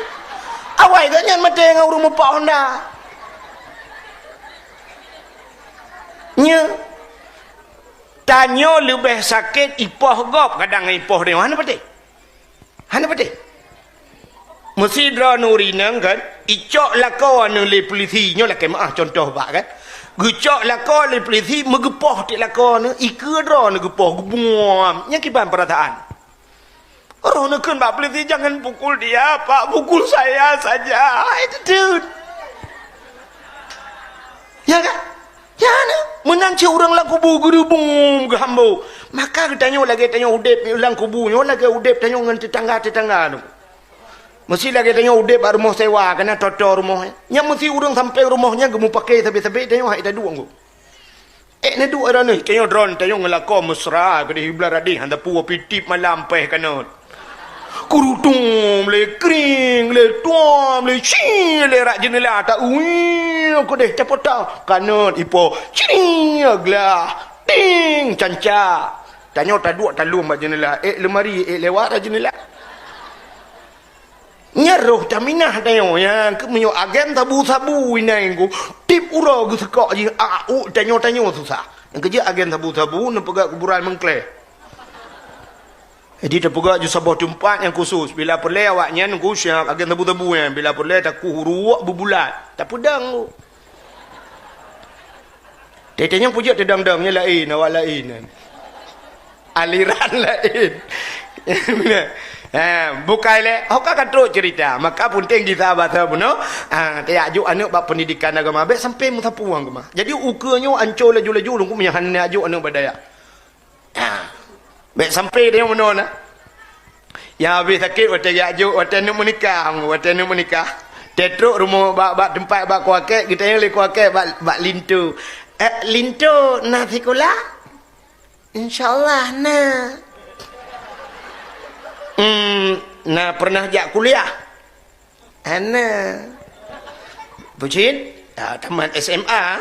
Awai geuh nyan maté ngon ureuëng mupok honda. Nya. Tanyoe leubeh sakét ipoh gob kadang ipoh tanyoe. Hana patéh. Hana patéh. Meusidroe nuri nang kan, icok lakoe neuh lé peulisi, nyoe lakée meuáh contoh bak kan. Geucok lakoe lé peulisi meugeupoh tiek lakoe neuh, ikeue droe neuh geupoh geubuam. Nyang kiban peurasaan. Roh neukheun bak peulisi, "Jangan pukul dia, Pak, pukul saya saja." Hai teuteuet. Ya kan? Ya na, meunan cit ureuëng lam kubu geurubum geuhambo. Maka geutanyoe lagée tanyoe udeb lam kubu nyoe lagée udeb tanyoe ngon teutangga-teutangga tu. Meusi lagée tanyoe udeb bak rumoh sewa, kana toto rumoh. Nyang meusi ureuëng sampéng rumoh nyan geumupake sabe-sabe tanyoe hai taduek ngku. Ék neuduek droeneuh, tanyoe droen, tanyoe ngeulakon meusra keudeh, hibla radeh, hana peue, pih tieb malam péh kanot. Keurudung lé, krieng lé, tuam lé, ci lé rak jeuneula, ta-ui keudeh, tapota kanot ipo, ciri glah, ting canca. Tanyoe taduek talom bak jeuneula, ék leumari, ék lewat rak jeuneula. Nyan roh taminah tanyoe, nyan keuh meunyoe agen sabu-sabu inai ngku, tieb uroe geuseukok jih, a, u, tanyoe-tanyoe susah. Nyang keujeuet agen sabu-sabu neupeugah kuburan meungkleh. Jadi teupeugah ju saboh teumpat nyang khusus. Bila peureulée awak nyan ngku siab agen sabu-sabu nyan, bila peureulée takuh uruek beubulat, tapeudong ngku. Teuh-teuh nyang peujeuet teudong-dong nyan laén, awak laén nyan. Aliran laén. Ha, bukai lé, ho ka ka trok cerita, maka penting gisa bahasa bunoe. Ha, tajak jok aneuk bak pendidikan agama, bék sampai meusapeue agama. Jadi ukeue nyoe ancô laju-laju lungkung meunyoe hana jok aneuk bak dayah. Ha. Bék sampai tanyoe meunoe na. Nyang habéh sakét watée geujak jok, watée aneuk meunikah, watée aneuk meunikah. Teutrok rumoh bak, bak teumpat bak kuakek, geutanyong lé kuakek bak, bak linto. "Eh, linto na sikula?" "Insya Allah na." "Hmm, na pernah jak kuliah?" "Hana." "Bucin?" "Ah, tamat S M A."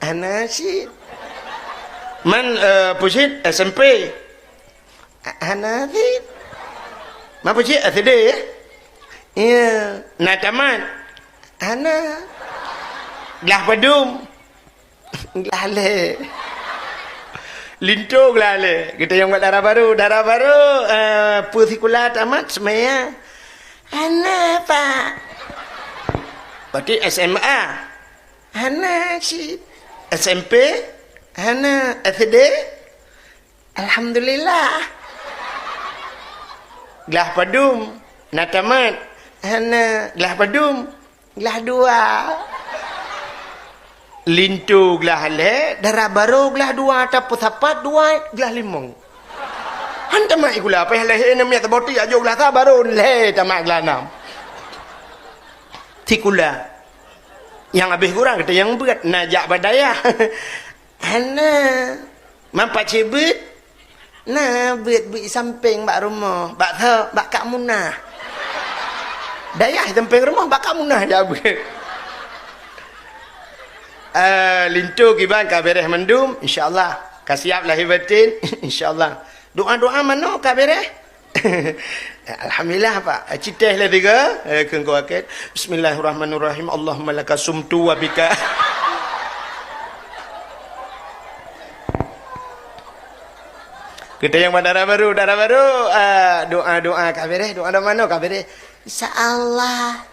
Hana cit. Man, eh, peue cit S M P? Hana cit. Man peue cit S D, ya? Iya. Na tamat? Hana. Glah padum? Glah lhèe. Linto glah lhèe. Geutanyong bak dara barô, "Dara barô, eh, peue sikula tamat?" "Seumaya." "Hana, Pak." "Berarti S M A?" "Hana cit." "S M P?" "Hana." "S D?" "Alhamdulillah." "Glah padum? Na tamat?" "Hana." "Glah padum?" "Glah dua." Linto glah lhèe, dara barô glah dua, tapeusapat dua, glah limong. Han tamat sikula, payah lahé aneuk miet saboh teuk, jak jok glah sa, barô lhèe tamat glah nam. Sikula. Nyang habéh kurang, kata nyang beuet, na jak bak dayah. Hana. Man pat cit beuet? Na beuet-beuet sampéng bak rumoh, bak tho, bak Kak Munah. Dayah sampéng rumoh, bak Kak Munah jak beuet. Eh, linto kiban ka beres mandum, insya Allah. Ka siap lahé batin, insya Allah. Doa-doa manoe ka beres? Alhamdulillah, Pak. Citeh lé tiga. Eh, keu engkau akhir. Bismillahirrahmanirrahim. Allahumma laka sumtu wa bika. Kita yang dara barô, dara barô, ah, doa-doa ka beres, doa-doa manoe ka beres. Insya Allah.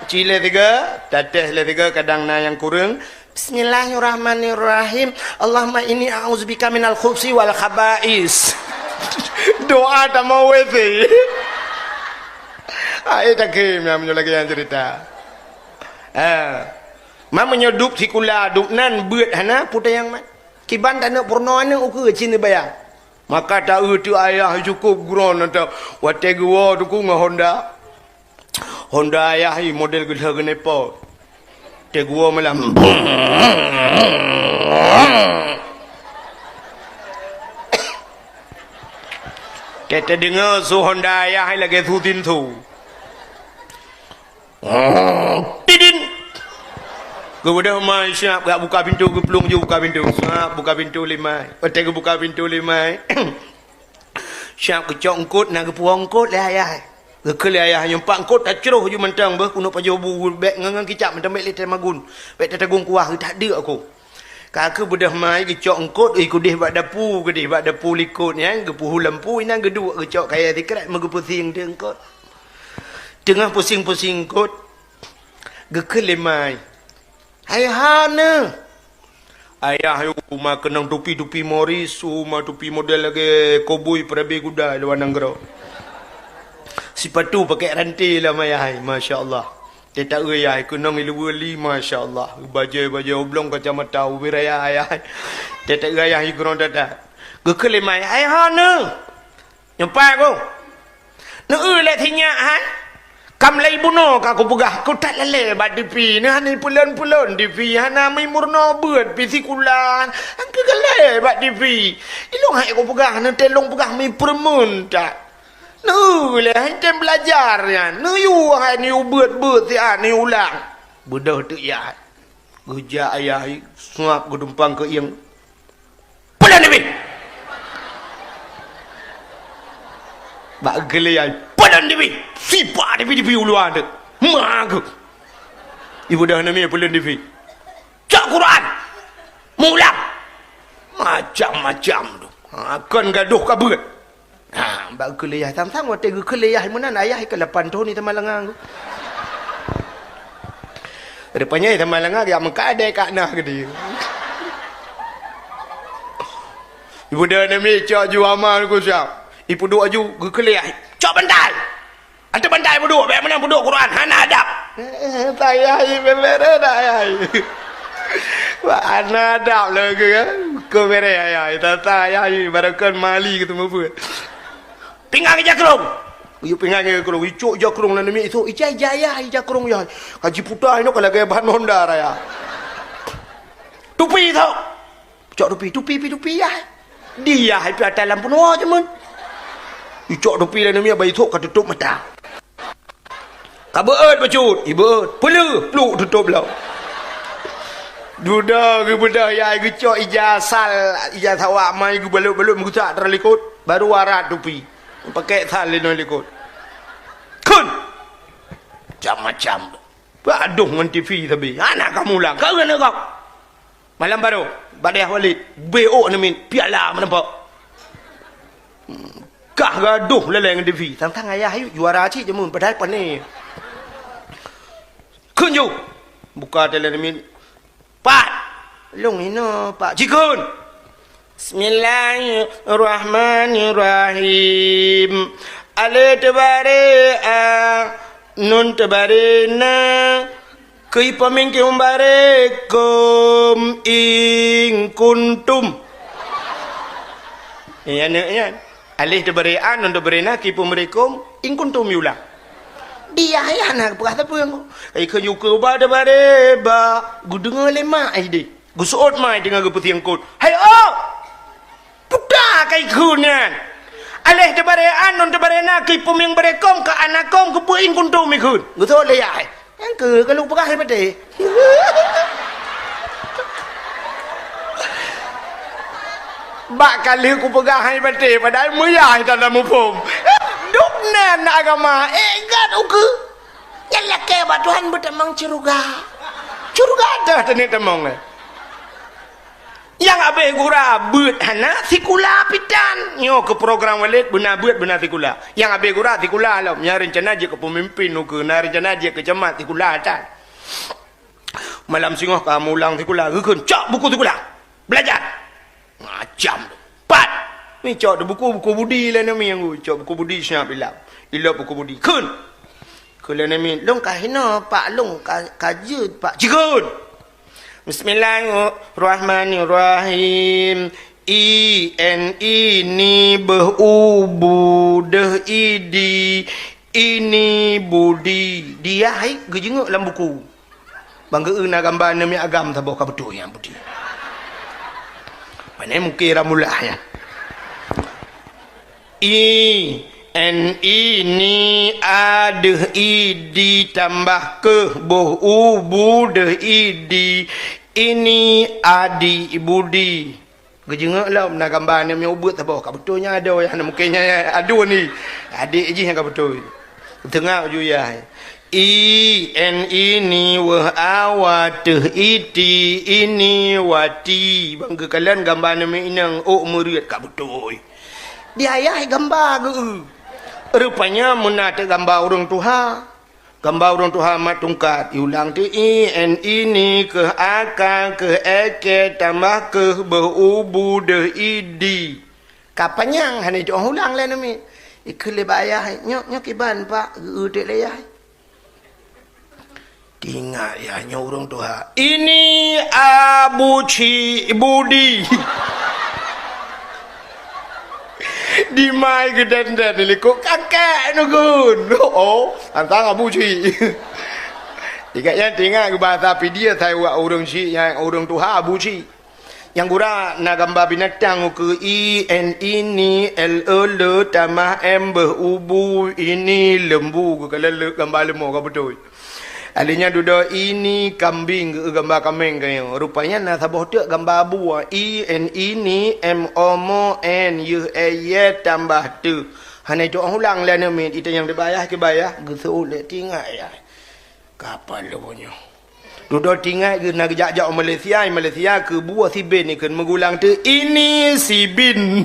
Ci lé tiga, tateh lé tiga, kadang na nyang kureueng. Bismillahirrahmanirrahim. Allahumma inni a'udzubika minal khubsi wal khaba'is. Doa tamong W C. Ai takheun meunyoe lagèe nyan cerita. Ah. Man meunyoe dub sikula, dub nan beuet hana, peue tanyong man. Kiban taneuk peurunoe aneuk ukeue cit neubayang. Maka ta-eu teuk ayah cukôp geuron ata watèe geuwoe teungku ngon Honda. Honda ayah i model geudah geuneupot. Teuguo malam. Teudeungoe su Honda ayah lagèe su tinsu. Tidin. Geubeudôh mai siap gak buka pintu, geuplueng ju buka pintu. Siap buka pintu lé mai. Watèe geubuka pintu lé mai. Siap geucok eungkôt, na geupuwoe eungkôt lé ayah. Geukheun lé ayah nyoe, "Pak, eungkôt tacroh ju mantong beuh, keuneuk pajoh bu, bèk ngon-ngon kicap mantong, bèk lé tamagun. Bèk tatagong kuah, that deuk aku." Ka keuh beudôh mai geucok eungkôt, ih, keudéh bak dapu, keudéh bak dapu likôt nyan, geupeuhu lampu, inan geuduek geucok kayèe sikrek, meugeupeusieng teuk eungkôt. Teungoh pusing-pusing eungkôt, geukheun lé mai. Hai hana. Ayah yôh uma keunong tupi-tupi Morris, uma tupi model lagèe koboi peurabe kuda luwa nanggroe. Sipatu pakèk ranté lam ayah, masya Allah. Teuta-eu ayah keunong iluweue li, masya Allah. Bajèe-bajèe oblong kacamata ubé raya ayah. Teuta-eu ayah igrong dada. Geukheun lé mai, hai hana. Nyoe pat ku. Neu-eu lé sinyak hai. Kam lé bunoe ka kupeugah, ku that lalé bak tipi. Neu hana peulon-peulon tipi, hana mi meurunoe beuet pi sikula. Angkeu galé bak tipi. Ilong hai kupeugah, neu teuh lôn peugah mi peureumeun that. Neu lé hai tem beulajar nyan. Neu yue hai neu beuet-beuet siat neu ulang. Beudôh teuk yah. Geujak ayah suap geudumpang keu ieng. Peulon dipih! Bak geulé ai, peulon dipih! Sipak dipih-dipih u luwa teuk. Ma geuh! Ibu dah nami peulon dipih. Cok Quran! Mulang! Macam-macam tu. Ha, kon gadoh ka beuet. Ha, bak geukheun lé yah sang-sang, watèe geukheun lé yah meunan, ayah ka lapan thon di Samalanga. Rupanya Samalanga jak meukat adèe ka na geude. Ibu dah nami cok ju ama ku siap. Ipeuduek aju geukheun lé yah. Cok bantai. Ateueh bantai peuduek, bèk meunan peuduek Quran, hana adab. Eh, eh, tayah, eh, bèk bèrèh dah, ayah. Wah, hana adab lagèe kan. Keu bèrèh, ayah. Tata, ayah, baroekon mali keu teumeubuet. Pinggang ija krông. Yuk pinggang ija krông, icok ija krông lam nami itu, ija, ija, ayah, ija krông, ayah. Ka jiputa inoe ka lagèe ban Honda raya. Tupi tu. Cok tupi, tupi pi tupi yah. Di yah pi atas lampu noe jameun. Icok tupi lé nami bai thok ka tutup mata. Ka beuet bacut, ibeuet. Peuleuh, pluk tutup lom. Dudoe geubeudôh yah, geucok ija sal, ija sawak mai geubalot-balot meugusak teuh likot, baru arat tupi. Pakèk sal linoe likot. Kheun! Macam-macam. Bak adoh ngon T V sabe. Hana kamoe ulang. Ka keuneuk gob. Malam baroe, bak dayah Walid, B O neumit, piala meuneupok. Kah gadoh lalée ngon T V. Sang-sang ayah ayue juara cit jameun, padahai pané. Kheun ju. Buka teuh lé neumit. Pat. Lôn hinoe, Pak. Jikheun. Bismillahirrahmanirrahim. Alif teubaré a, nun teubaré na, keu ipeumieng keu baré kum in kuntum. Iya, nyan. Alif teubaré a, nun teubaré na, keu ipeumieng baré kum, in kuntum iulang. Di ayah na geupeugah sapeue ngon. Kai kheun ju keu ba teubaré ba, geudeungoe lé mak ai deh. Geuseuôt mai teungoh geupeusieng kot. Hai oh! Puta kai kheun nyan. Alif teubaré a, nun teubaré na, keu ipeumieng baré kum, keu ana kum, keu peue in kuntum ikheun. Geuseuôt lé yah. Nyang keu ka lôn peugah hai patéh. Bak ka lheueh kupeugah hai patéh, padahai meuyah hana muphom. Dum nan agama, eh, gat ukeue. Nyan lakée bak Tuhan beutamong syeuruga. Syeuruga teuh taneuk tamong, eh. Nyang abéh gura beuet hana sikula pitan. Nyoe keu program Walid beuna beuet beuna sikula. Nyang abéh gura sikula lom. Nyang reuncana jeuet keu peumimpin ukeue, na reuncana jeuet keu camat sikula tan. Malam singoh ka mulang sikula, geukheun, "Cok buku sikula. Belajar." Macam tu. Pat. Ni cok di buku, buku budi lé neumi nyang cok buku budi siap ilap. Ilap buku budi. Kheun. Kheun lé neumi, "Lôn ka hinoe, Pak, lôn ka, ka jeuet, Pak." Jikheun. Bismillahirrahmanirrahim. I, N, I, ni, beuh, u, bu, deuh, i, di, ini, budi. Di yah hai geujeungeuk lam buku. Bang geu na gamba neumiet agam saboh ka beutôi nyang budi. Pane mungken ramullah nyan. I, N, I, ni, a, deuh, i, di, tambah keuh, boh, u, bu, deuh, i, di, ini, adi, budi. Geujeungeuk lom na gamba aneuk miet ubeut saboh, ka beutôi nyan adoe, nyan mungken nyan aduen ni. Adék jih nyang ka beutôi. Teungoh ju yah. I, N, I, ni, weuh, a, wa, teuh, i, ti, ini, wati. Bang geukalon gamba aneuk miet inong, ôk meureuet ka beutôi. Di ayah gamba geu. Rupanya meunan teuk gamba ureueng tuha. Gamba ureueng tuha mat tungkat, iulang teuk i, N, I, ni, keuh, a, ka, keuh, e, ke, tambah keuh, beuh, u, bu, deuh, i, di. Ka panyang, hana jitu'oh ulang lé aneuk miet. Ikheun lé bak ayah, "Nyoe, nyoe kiban, Pak?" Geu-eu teuk lé yah. Teuingat yah nyoe ureueng tuha. Ini Abu Cik Budi. Dimai geudan-dan di likot kakek neugon. Oh, tantang Abu Cik. Ingat nyan teuingat geuba bahasa Pidie asai wak ureueng cik nyang ureueng tuha Abu Cik. Nyang gura na gamba binatang ukeue i, N, I, ni, L, E, le, tamah, M, beuh, u, bu, ini, lembu, geukalon le gamba leumo ka beutôi. Alèh nyan dudoe ini kambing geu gamba kaméng ka nyoe. Rupanya na saboh teuk gamba abu, i, N, I, ni, M, O, mo, N, yeuh, e, ye, tambah, teuh. Hana jitu'oh ulang lé aneuk miet, itanyong di bak ayah, keu bak ayah, geuseuôt lé teuingat yah. Kapal lôn nyoe. Dudoe teuingat geu na geujak-jak u Malaysia, i Malaysia keu buet sibin ikheun meugulang teuk ini sibin.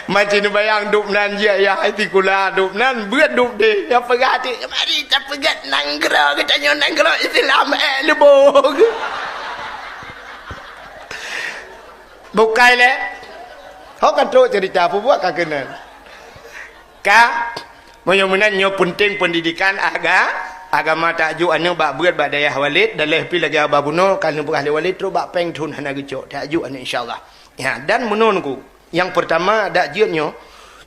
Macam neubayang dub nan jih yah sikula dub nan beuet dub deh. Nyang peugah teuk, "Mari tapeugét nanggroe geutanyoe nanggroe Islam, eh, leuboh." Bukai lé. Ho ka trok cerita peubuet ka keunan. Ka, meunyoe meunan nyoe peunteng peundidikan aga-, agama, tajok aneuk bak beuet bak dayah Walid, daleh pi lagèe haba bunoe ka neupeugah lé Walid trok bak péng thon hana geucok, tajok aneuk insya Allah. Ya, dan meunoe ku, nyang peurtama dak jeuet nyoe,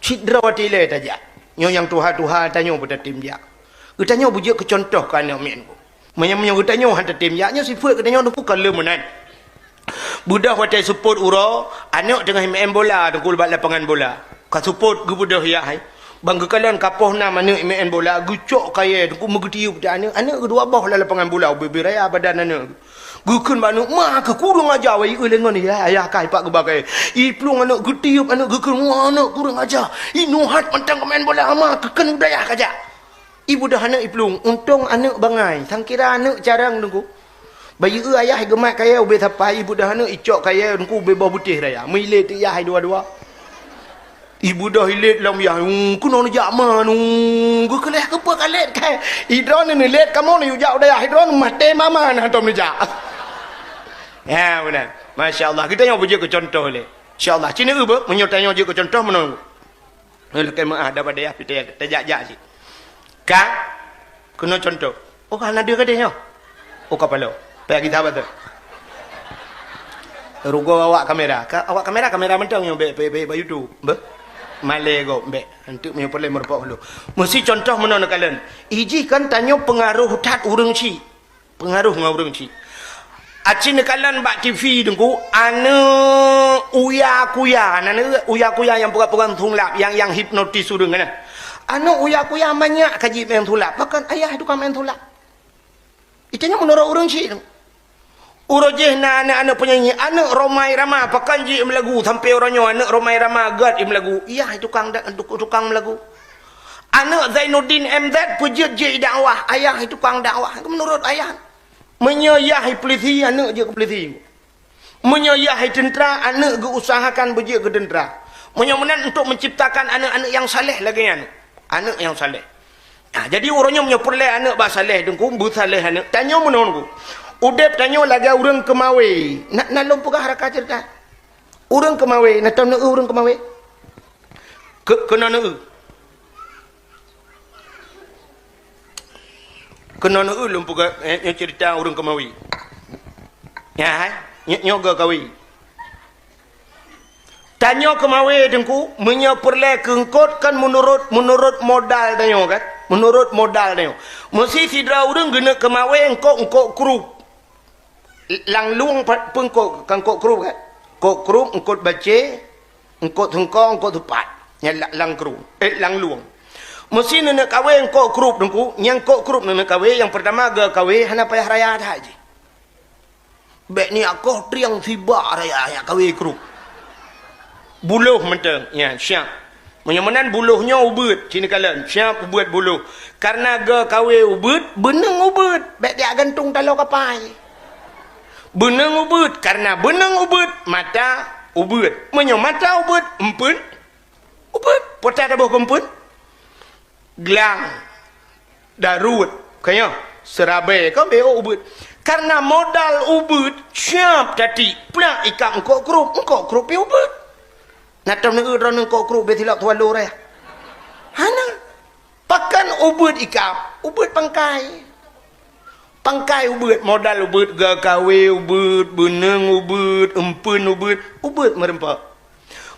cit droe watèe ilèe tajak. Nyoe nyang tuha-tuha tanyoe peutatém jak. Geutanyoe beujeuet keu cuntoh keu aneuk miet ku. Meunyoe, meunyoe geutanyoe han tatem jak, nyoe sifeuet geutanyoe neupeu ka lheueh meunan. Beudôh watèe seupôt uroe, aneuk teungoh maén bola teungku bak lapangan bola. Ka seupôt geubeudôh yah hai. Ban geukalon ka poh nam aneuk meu'en bola, geucok kayèe teungku meugeutiyeub di aneuk, aneuk geuh dua boh lam lapangan bola, ubé-bé raya badan aneuk. Geukheun bak aneuk, "Ma keuh kureueng aja, wai eu lé ngon ya, ayah kai pat geuba kayèe." Iplueng aneuk geutiyeub aneuk geukheun, "Wah, aneuk kureueng aja. Inoe hat mantong ka meu'en bola, ma keuh kheun u dayah kajak." Ibeudôh aneuk iplueng, untông aneuk bangai, sangkira aneuk carông teungku. Bayeue ayah geumat kayèe ubé sapai, ibeudôh aneuk icok kayèe teungku ubé boh beutéh raya. Meuilét teuk yah hai dua-dua. Ibeudôh ilét lom yah, "Ung, keunoe neujak ma nu, geukeuleh keupeue ka lét kayèe. Idroeneuh neulét kamoe neuyue jak u dayah idroeneuh maté mama na tom neujak." Ya, beuna. Masya Allah, geutanyoe beujeuet keu cuntoh lé. Insya Allah, ci neu beuh, meunyoe tanyoe jeuet keu cuntoh meunoe. Lakèe meu'ah daripada yah pih tajak-jak cit. Ka keunoe cuntoh. Oh, hana deuh gadeh nyoe. Oh, kapalo. Payah gita bateue. Rugoe awak kamera. Ka, awak kamera, kamera mantong nyoe bèk, bèk, bèk bak YouTube. Beuh. Malèe gob bèk. Enteuk meunyoe peureulèe meurumpok dulu. Meusi cuntoh meunoe neukalon. Ijih kan tanyoe peungaroh that ureueng chik. Peungaroh ngon ureueng chik. Aci neukalon bak T V teungku, aneuk uya-kuya, na aneuk uya-kuya nyang peugah-peugah sulap, nyang, nyang hipnotis ureueng kan. Aneuk uya-kuya manyak ka jimeu'en sulap, pakon ayah tukang meu'en sulap. Itu nyoe meunurot ureueng chik teungku. Uroe jéh na aneuk-aneuk peunyanyi, aneuk Rhoma Irama, pakon jeuet meulagu sampoe uroe nyoe aneuk Rhoma Irama gèt meulagu. Yah tukang da-, tukang meulagu. Aneuk Zainuddin M Z peujeuet jeuet dakwah, ayah tukang dakwah. Meunurot ayah. Meunyoe yah polisi, aneuk jeuet keu polisi. Meunyoe yah teuntra, aneuk geuusahakan beujeuet keu teuntra. Meunyoe meunan untuk menciptakan aneuk-aneuk nyang saleh lagèe nyan. Aneuk nyang saleh. Nah, jadi uroe nyoe meunyoe peureulèe aneuk bak saleh teungku, beusaleh aneuk. Tanyoe meunoe teungku. Udép tanyoe lagèe ureueng keumawé. Na, na lôn peugah raka ceurita. Ureueng keumawé, na tom neu ureueng keumawé? Keu-, keunoe neu. Keunoe neu lôn peugah, eh, nyoe ceurita ureueng keumawé. Ya, hai? Nyoe, nyoe geuh kawé. Tanyoe keumawé teungku, meunyoe peureulèe keu eungkôt kan meunurot, meunurot modal tanyoe kan? Meunurot modal tanyoe. Meusi sidroe ureueng geuneuk keumawé eungkôt, eungkôt krup. Lam lueng pe-, peue eungkôt, kan eungkôt krup kan? Eungkôt krup, eungkôt bacé, eungkôt seungko, eungkôt seupat. Nyan la-, lam krup, eh, lam lueng. Meusi neuneuk kawé eungkôt krup teungku, nyang eungkôt krup neuneuk kawé, nyang peurtama geuh kawé hana payah raya that jih. Bèk neujak koh trieng sibak raya jak kawé krup. Buloh mantong, ya, siap. Meunyoe meunan buloh nyoe ubeuet, ci neukalon, siap ubeuet buloh. Kareuna geuh kawé ubeuet, beuneueng ubeuet. Bèk jak gantung taloe kapai. Beuneueng ubeuet, kareuna beuneueng ubeuet, mata ubeuet. Meunyoe mata ubeuet, eumpeuen ubeuet. Peue taboh keu eumpeuen? Glang, daruet, ka nyoe, seurabèe, ka bèk ubeuet. Kareuna modal ubeuet, siap tatiek, plak ikab eungkôt krup, eungkôt krup pih ubeuet. Na tom neu droeneuh eungkôt krup bèk silap tuwalo raya? Hana. Pakon ubeuet ikab, ubeuet pangkai. Pangkai ubeuet, modal ubeuet, geuh kawé ubeuet, beuneueng ubeuet, eumpeuen ubeuet, ubeuet meureumpok.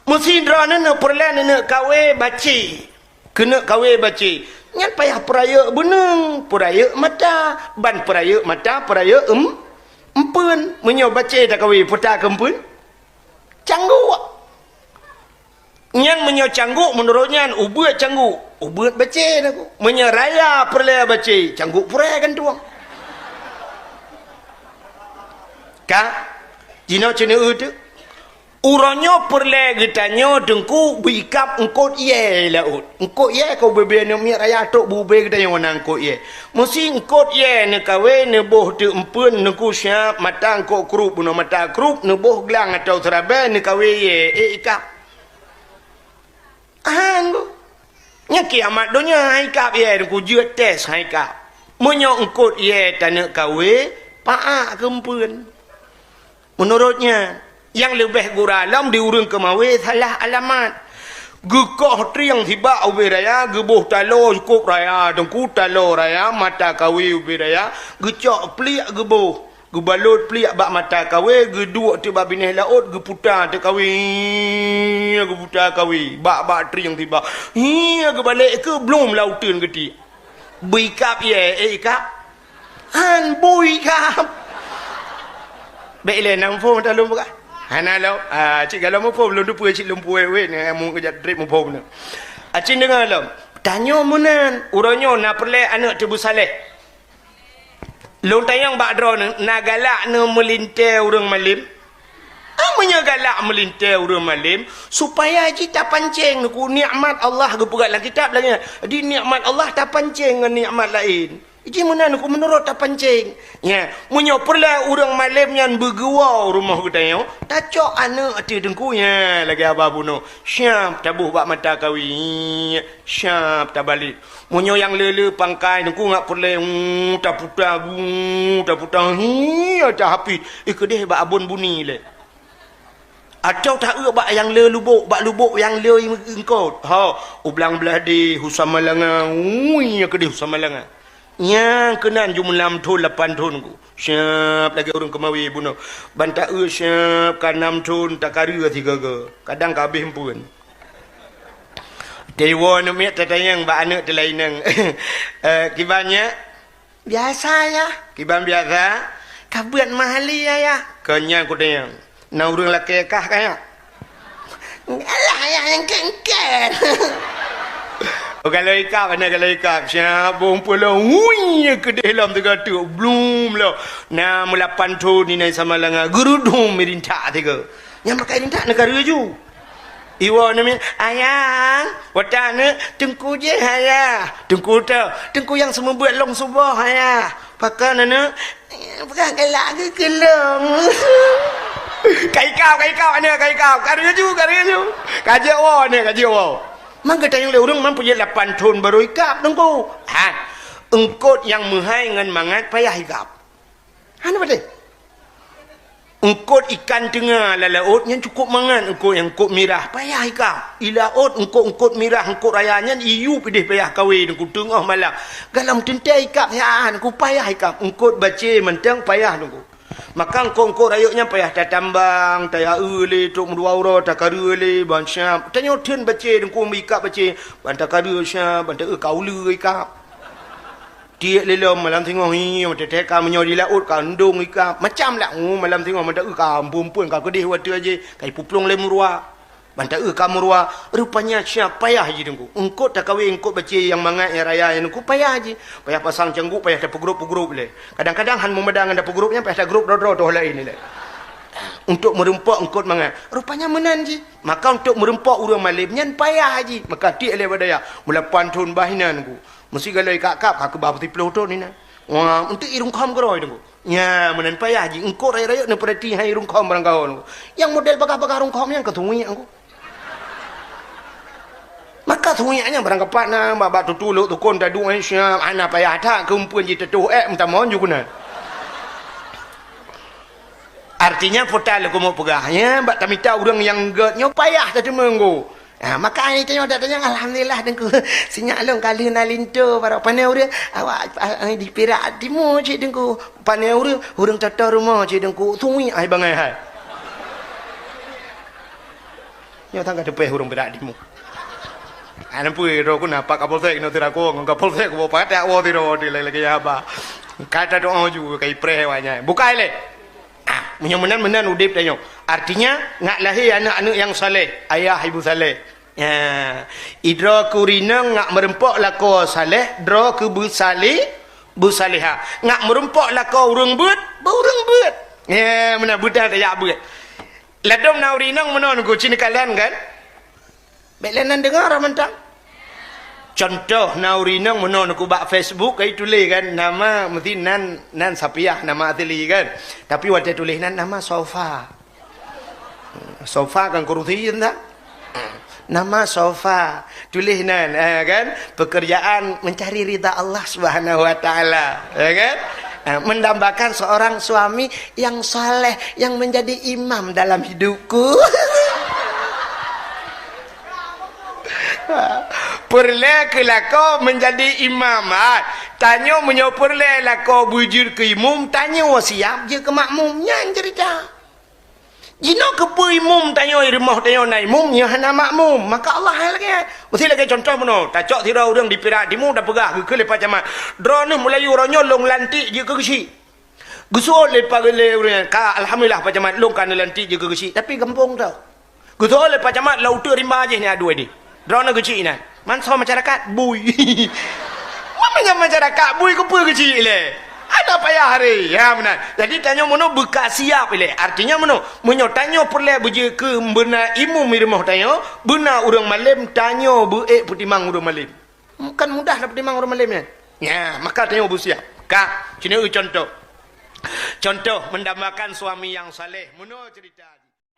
Meusi droeneuh peureulèe neuneuk kawé bacé. Keuneuk kawé bacé. Nyan payah peurayeuk beuneueng, peurayeuk mata, ban peurayeuk mata, peurayeuk eum-, eumpeuen. Meunyoe bacé takawé, peue takeu eumpeuen? Cangguk. Nyan meunyoe cangguk, meunurot nyan, ubeuet cangguk, ubeuet bacé takeu. Meunyoe raya peureulèe bacé, cangguk purèe gantueng. Ka? Jinoe ci neu teuk. Uroe nyoe peureulèe geutanyoe teungku beuikab eungkôt ié laôt. Eungkôt ié ka ubé-bé aneuk miet raya trok beu-ubé geutanyoe na eungkôt ié. Meusi eungkôt ié neukawé neuboh teuk eumpeuen teungku siap mata eungkôt krup bunoe mata krup neuboh glang atau seurabèe neukawé ié, ék ikab. Hán bu. Nyan kiamat donya hai kab ié teungku jeuet tes hai kab. Meunyoe eungkôt ié taneuk kawé, paak keu eumpeuen. Meunurot nyan, nyang leubeh gura lom di ureueng keumawé salah alamat. Geukoh trieng sibak ubé raya, geuboh taloe cukôp raya, teungku taloe raya, mata kawé ubé raya, geucok pliek geuboh. Geubalot pliek bak mata kawé, geuduek teuk bak binéh laôt, geuputa teuk kawé. Geuputa kawé, bak-bak trieng sibak. Hi, geubalek keu blom lauteun geutiek. Beuikab ié, ék ikab. Hán beuikab. Bèk ilèe na muphom ata lôn peugah. Hana lom. Ah, cit galom muphom lôn teupeue cit lôn puwèh wèh nyan mu keujak trép muphom nyan. Aci deungoe lom. Tanyoe meunan, uroe nyoe na peureulée aneuëk teubeusaléh. Lôn tanyong bak droeneuh, na galak neumeulintée ureuëng malem? Ah, meunyoe galak meulintée ureuëng malem, supaya jih tapancéng neuku nikmat Allah geupeugah lam kitab lagée nyan. Di nikmat Allah tapancéng ngon nikmat laén. Jih meunan neuku meunurot tapancéng. Nya, meunyoe peureulée ureuëng malem nyan beugeuwoe rumoh geutanyoe, tacok aneuëk ateueh teungku, nya, lagée haba bunoe. Siab taboh bak mata kawi. Siab tabalek. Meunyoe nyang le-le pangkai teungku ngat peureulée, uh, taputa, uh, taputa, hi, ata hapi, eh, keudeh bak abon buni lé. Atawa ta-eu bak nyang le lubok, bak lubok nyang le eungkot. Ha, u Blang Blahdeh, u Samalanga, ui, nyang keudeh u Samalanga. Nyang keunan jumeulam thon lapan thon ku. Siab lagée ureuëng keumawe bunoe. Ban ta-eu siab ka nam thon takareu sigoe-goe. Kadang ka habéh empeuen. Teuwoe neumiet tatanyong bak aneuëk teulaineng. Eh, kiban nyak? Biasa, Yah. Kiban biasa? Ka beuet mahali, Yah, Yah. Keu nyan kutanyong. Na ureuëng lakée kah ka nyak? Alah, Yah, nyang kén-kén. Oh, galak ikab, aneuk galak ikab. Siab bong pulo, hui, keudeh lom teuga teuk, blum lom. Na meulapan thon inan Samalanga, geurudum meurintak tiga. Nyang pakai rintak neugara ju. Iwoe namiet, "Ayang, watée aneuk, teungku jih, Ayah." Teungku teu, teungku nyang seumeubeuet lông suboh, Ayah. Pakon aneuk? Peugah galak geukeulong. Ka ikab, ka ikab aneuk, ka ikab. Ka laju, ka laju. Ka jeuet woe aneuk, ka jeuet woe. Mangka tanyong lé ureuëng, man peujeuet lapan thon barô ikab teungku. Ha, eungkot nyang meuhai ngon mangat payah ikab. Hana patéh. Eungkot ikan teunga lam laôt nyan cukôp mangat eungkot nyang eungkot mirah, payah ikab. I laôt eungkot-eungkot mirah, eungkot raya nyan iyup ideh payah kawé teungku teungoh malam. Galom teuntée ikab siat teungku payah ikab. Eungkot bacé mantong payah teungku. Maka eungkot-eungkot rayeuk nyan payah tatambang, taya-eu lé, trok meudua uroe, takareu lé, ban siab. Tanyoe theun bacé teungku meuikab bacé, ban takareu siab, ban ta-eu ka uleue ikab. Tiek lé lom malam singoh, hi, teutek ka meunyoe di laôt ka ndong ikab. Macam lah, oh, malam singoh mantong ka amphon-amphon ka keudeh watée jih, ka ipuplueng lé meuruwa. Mantong ka meuruwa, rupanya siab payah jih teungku. Eungkot takawé eungkot bacé nyang mangat nyang raya nyan teungku payah jih. Payah pasang cangguk, payah tapeugrôp-peugrôp lé. Kadang-kadang han meumada ngon tapeugrôp nyan, payah tagrôp droe-droe toh laén ilée. Untuk meureumpok eungkot mangat. Rupanya meunan jih. Maka untuk meureumpok ureuëng malem nyan payah jih. Maka tiek lé bak dayah. Meulapan thon bah inan teungku. Meusi galak ikab-kab ka keubah peusiplôh thon inan. Wah, untuk i rungkhom keudroe teungku. Nya, meunan payah jih. Eungkot rayeuk-rayeuk neupeurati hai rungkhom barangkaho teungku. Nyang model bagah-bagah rungkhom nyan ka suwiek teungku. Maka suwiek nyan barangkapat na, bak, bak tutulok tukon taduek, eh, siab, hana payah that, keu eumpeuen jiteutoh ék meutamon ju keunan. Artinya, peue ta lé kamoe peugah, nya, bak tamita ureuëng nyang gét nyoe payah tateumeung teungku. Ha, maka ai tanyoe dak tanyong, alhamdulillah teungku. Sinyak lôn ka lheueh na linto baroe. Pane ureuëng, awak, ah, ah, di Pirak Timu cit teungku. Pane ureuëng, ureuëng toto rumoh cit teungku. Suwiek ai bangai hai. Nyoe tangga teupeh ureuëng Pirak Timu. Ana pui ro ku na pak Kapolsek nyoe tira ku ngon Kapolsek ku pakat woe tiro di lagi haba. Kata doa ju kai preh awaknyan. Bukai lé. Ah, meunyoe meunan-meunan udeb tanyoe. Artinya, ngak lahé aneuëk-aneuëk nyang saleh, ayah ibu saleh. Ya. Idroe keu rinong ngak meureumpok lakoe saleh, droe keu beusali-, beusaleha. Ngak meureumpok lakoe ureuëng beuet, beu ureuëng beuet. Ya, meunan beuet dah tajak beuet. Ladom na urinong meunoe nunggu cina kalan kan? Bék lé nan deungoe roh mantong. Contoh, na urinong meunoe neukubak Facebook, kai tuléh kan, nama meusti nan, nan Sapiah, nama asli kan. Tapi watée tuléh nan, nama Sofa. Sofa kan kurusi entah. Nama Sofa. Tuléh nan, eh, kan? Pekerjaan mencari ridha Allah Subhanahu wa Ta'ala, ya kan? Eh, mendambakan seorang suami yang saleh, yang menjadi imam dalam hidupku. Peureulée keu lakoe meunjadi imam, ha. Tanyoe meunyoe peureulée lakoe beujeuet keu imum, tanyoe siab jeuet keu makmum. Nyan ceurita. Jinoe keupeue imum tanyoe i rumoh tanyoe na imum, nyoe hana makmum. Maka Allah hai lagée. Meusti lagée contoh meunoe, tacok sidroe ureuëng di Pirak Timu tapeugah geukheun lé Pak Camat, "Droeneueh meulayeue uroe nyoe lôn lantik jeuet keu geuchik." Geuseuôt lé Pak lé ureuëng nyan, "Ka, alhamdulillah Pak Camat, lôn ka neulantik jeuet keu geuchik, tapi gampông tau." Geuseuôt lé Pak Camat lam uteuk rimba jih nyan adui deh. Droeneueh geuchik inan. Man soe masyarakat? Bui. Man meunyoe masyarakat bui, keupeue keuchik ilée? Hana payah haré. Ya, meunan. Jadi, tanyoe meunoe beuka siap ilée. Artinya meunoe, meunyoe tanyoe peureulée beujeuet keu beuna imum di rumoh tanyoe, beuna ureuëng malém, tanyoe beuék peutimang ureuëng malém. Kan mudah tapeutimang ureuëng malém nyan. Nya, maka tanyoe beusiap. Ka, sinoe contoh. Contoh mendambakan suami yang saleh. Meunoe cerita.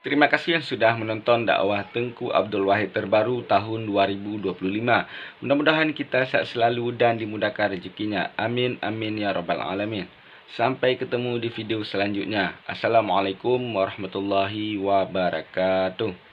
Terima kasih yang sudah menonton dakwah Teungku Abdul Wahid terbaru tahun dua ribu dua puluh lima. Mudah-mudahan kita sehat selalu dan dimudahkan rezekinya. Amin, amin, ya rabbal alamin. Sampai ketemu di video selanjutnya. Assalamualaikum warahmatullahi wabarakatuh.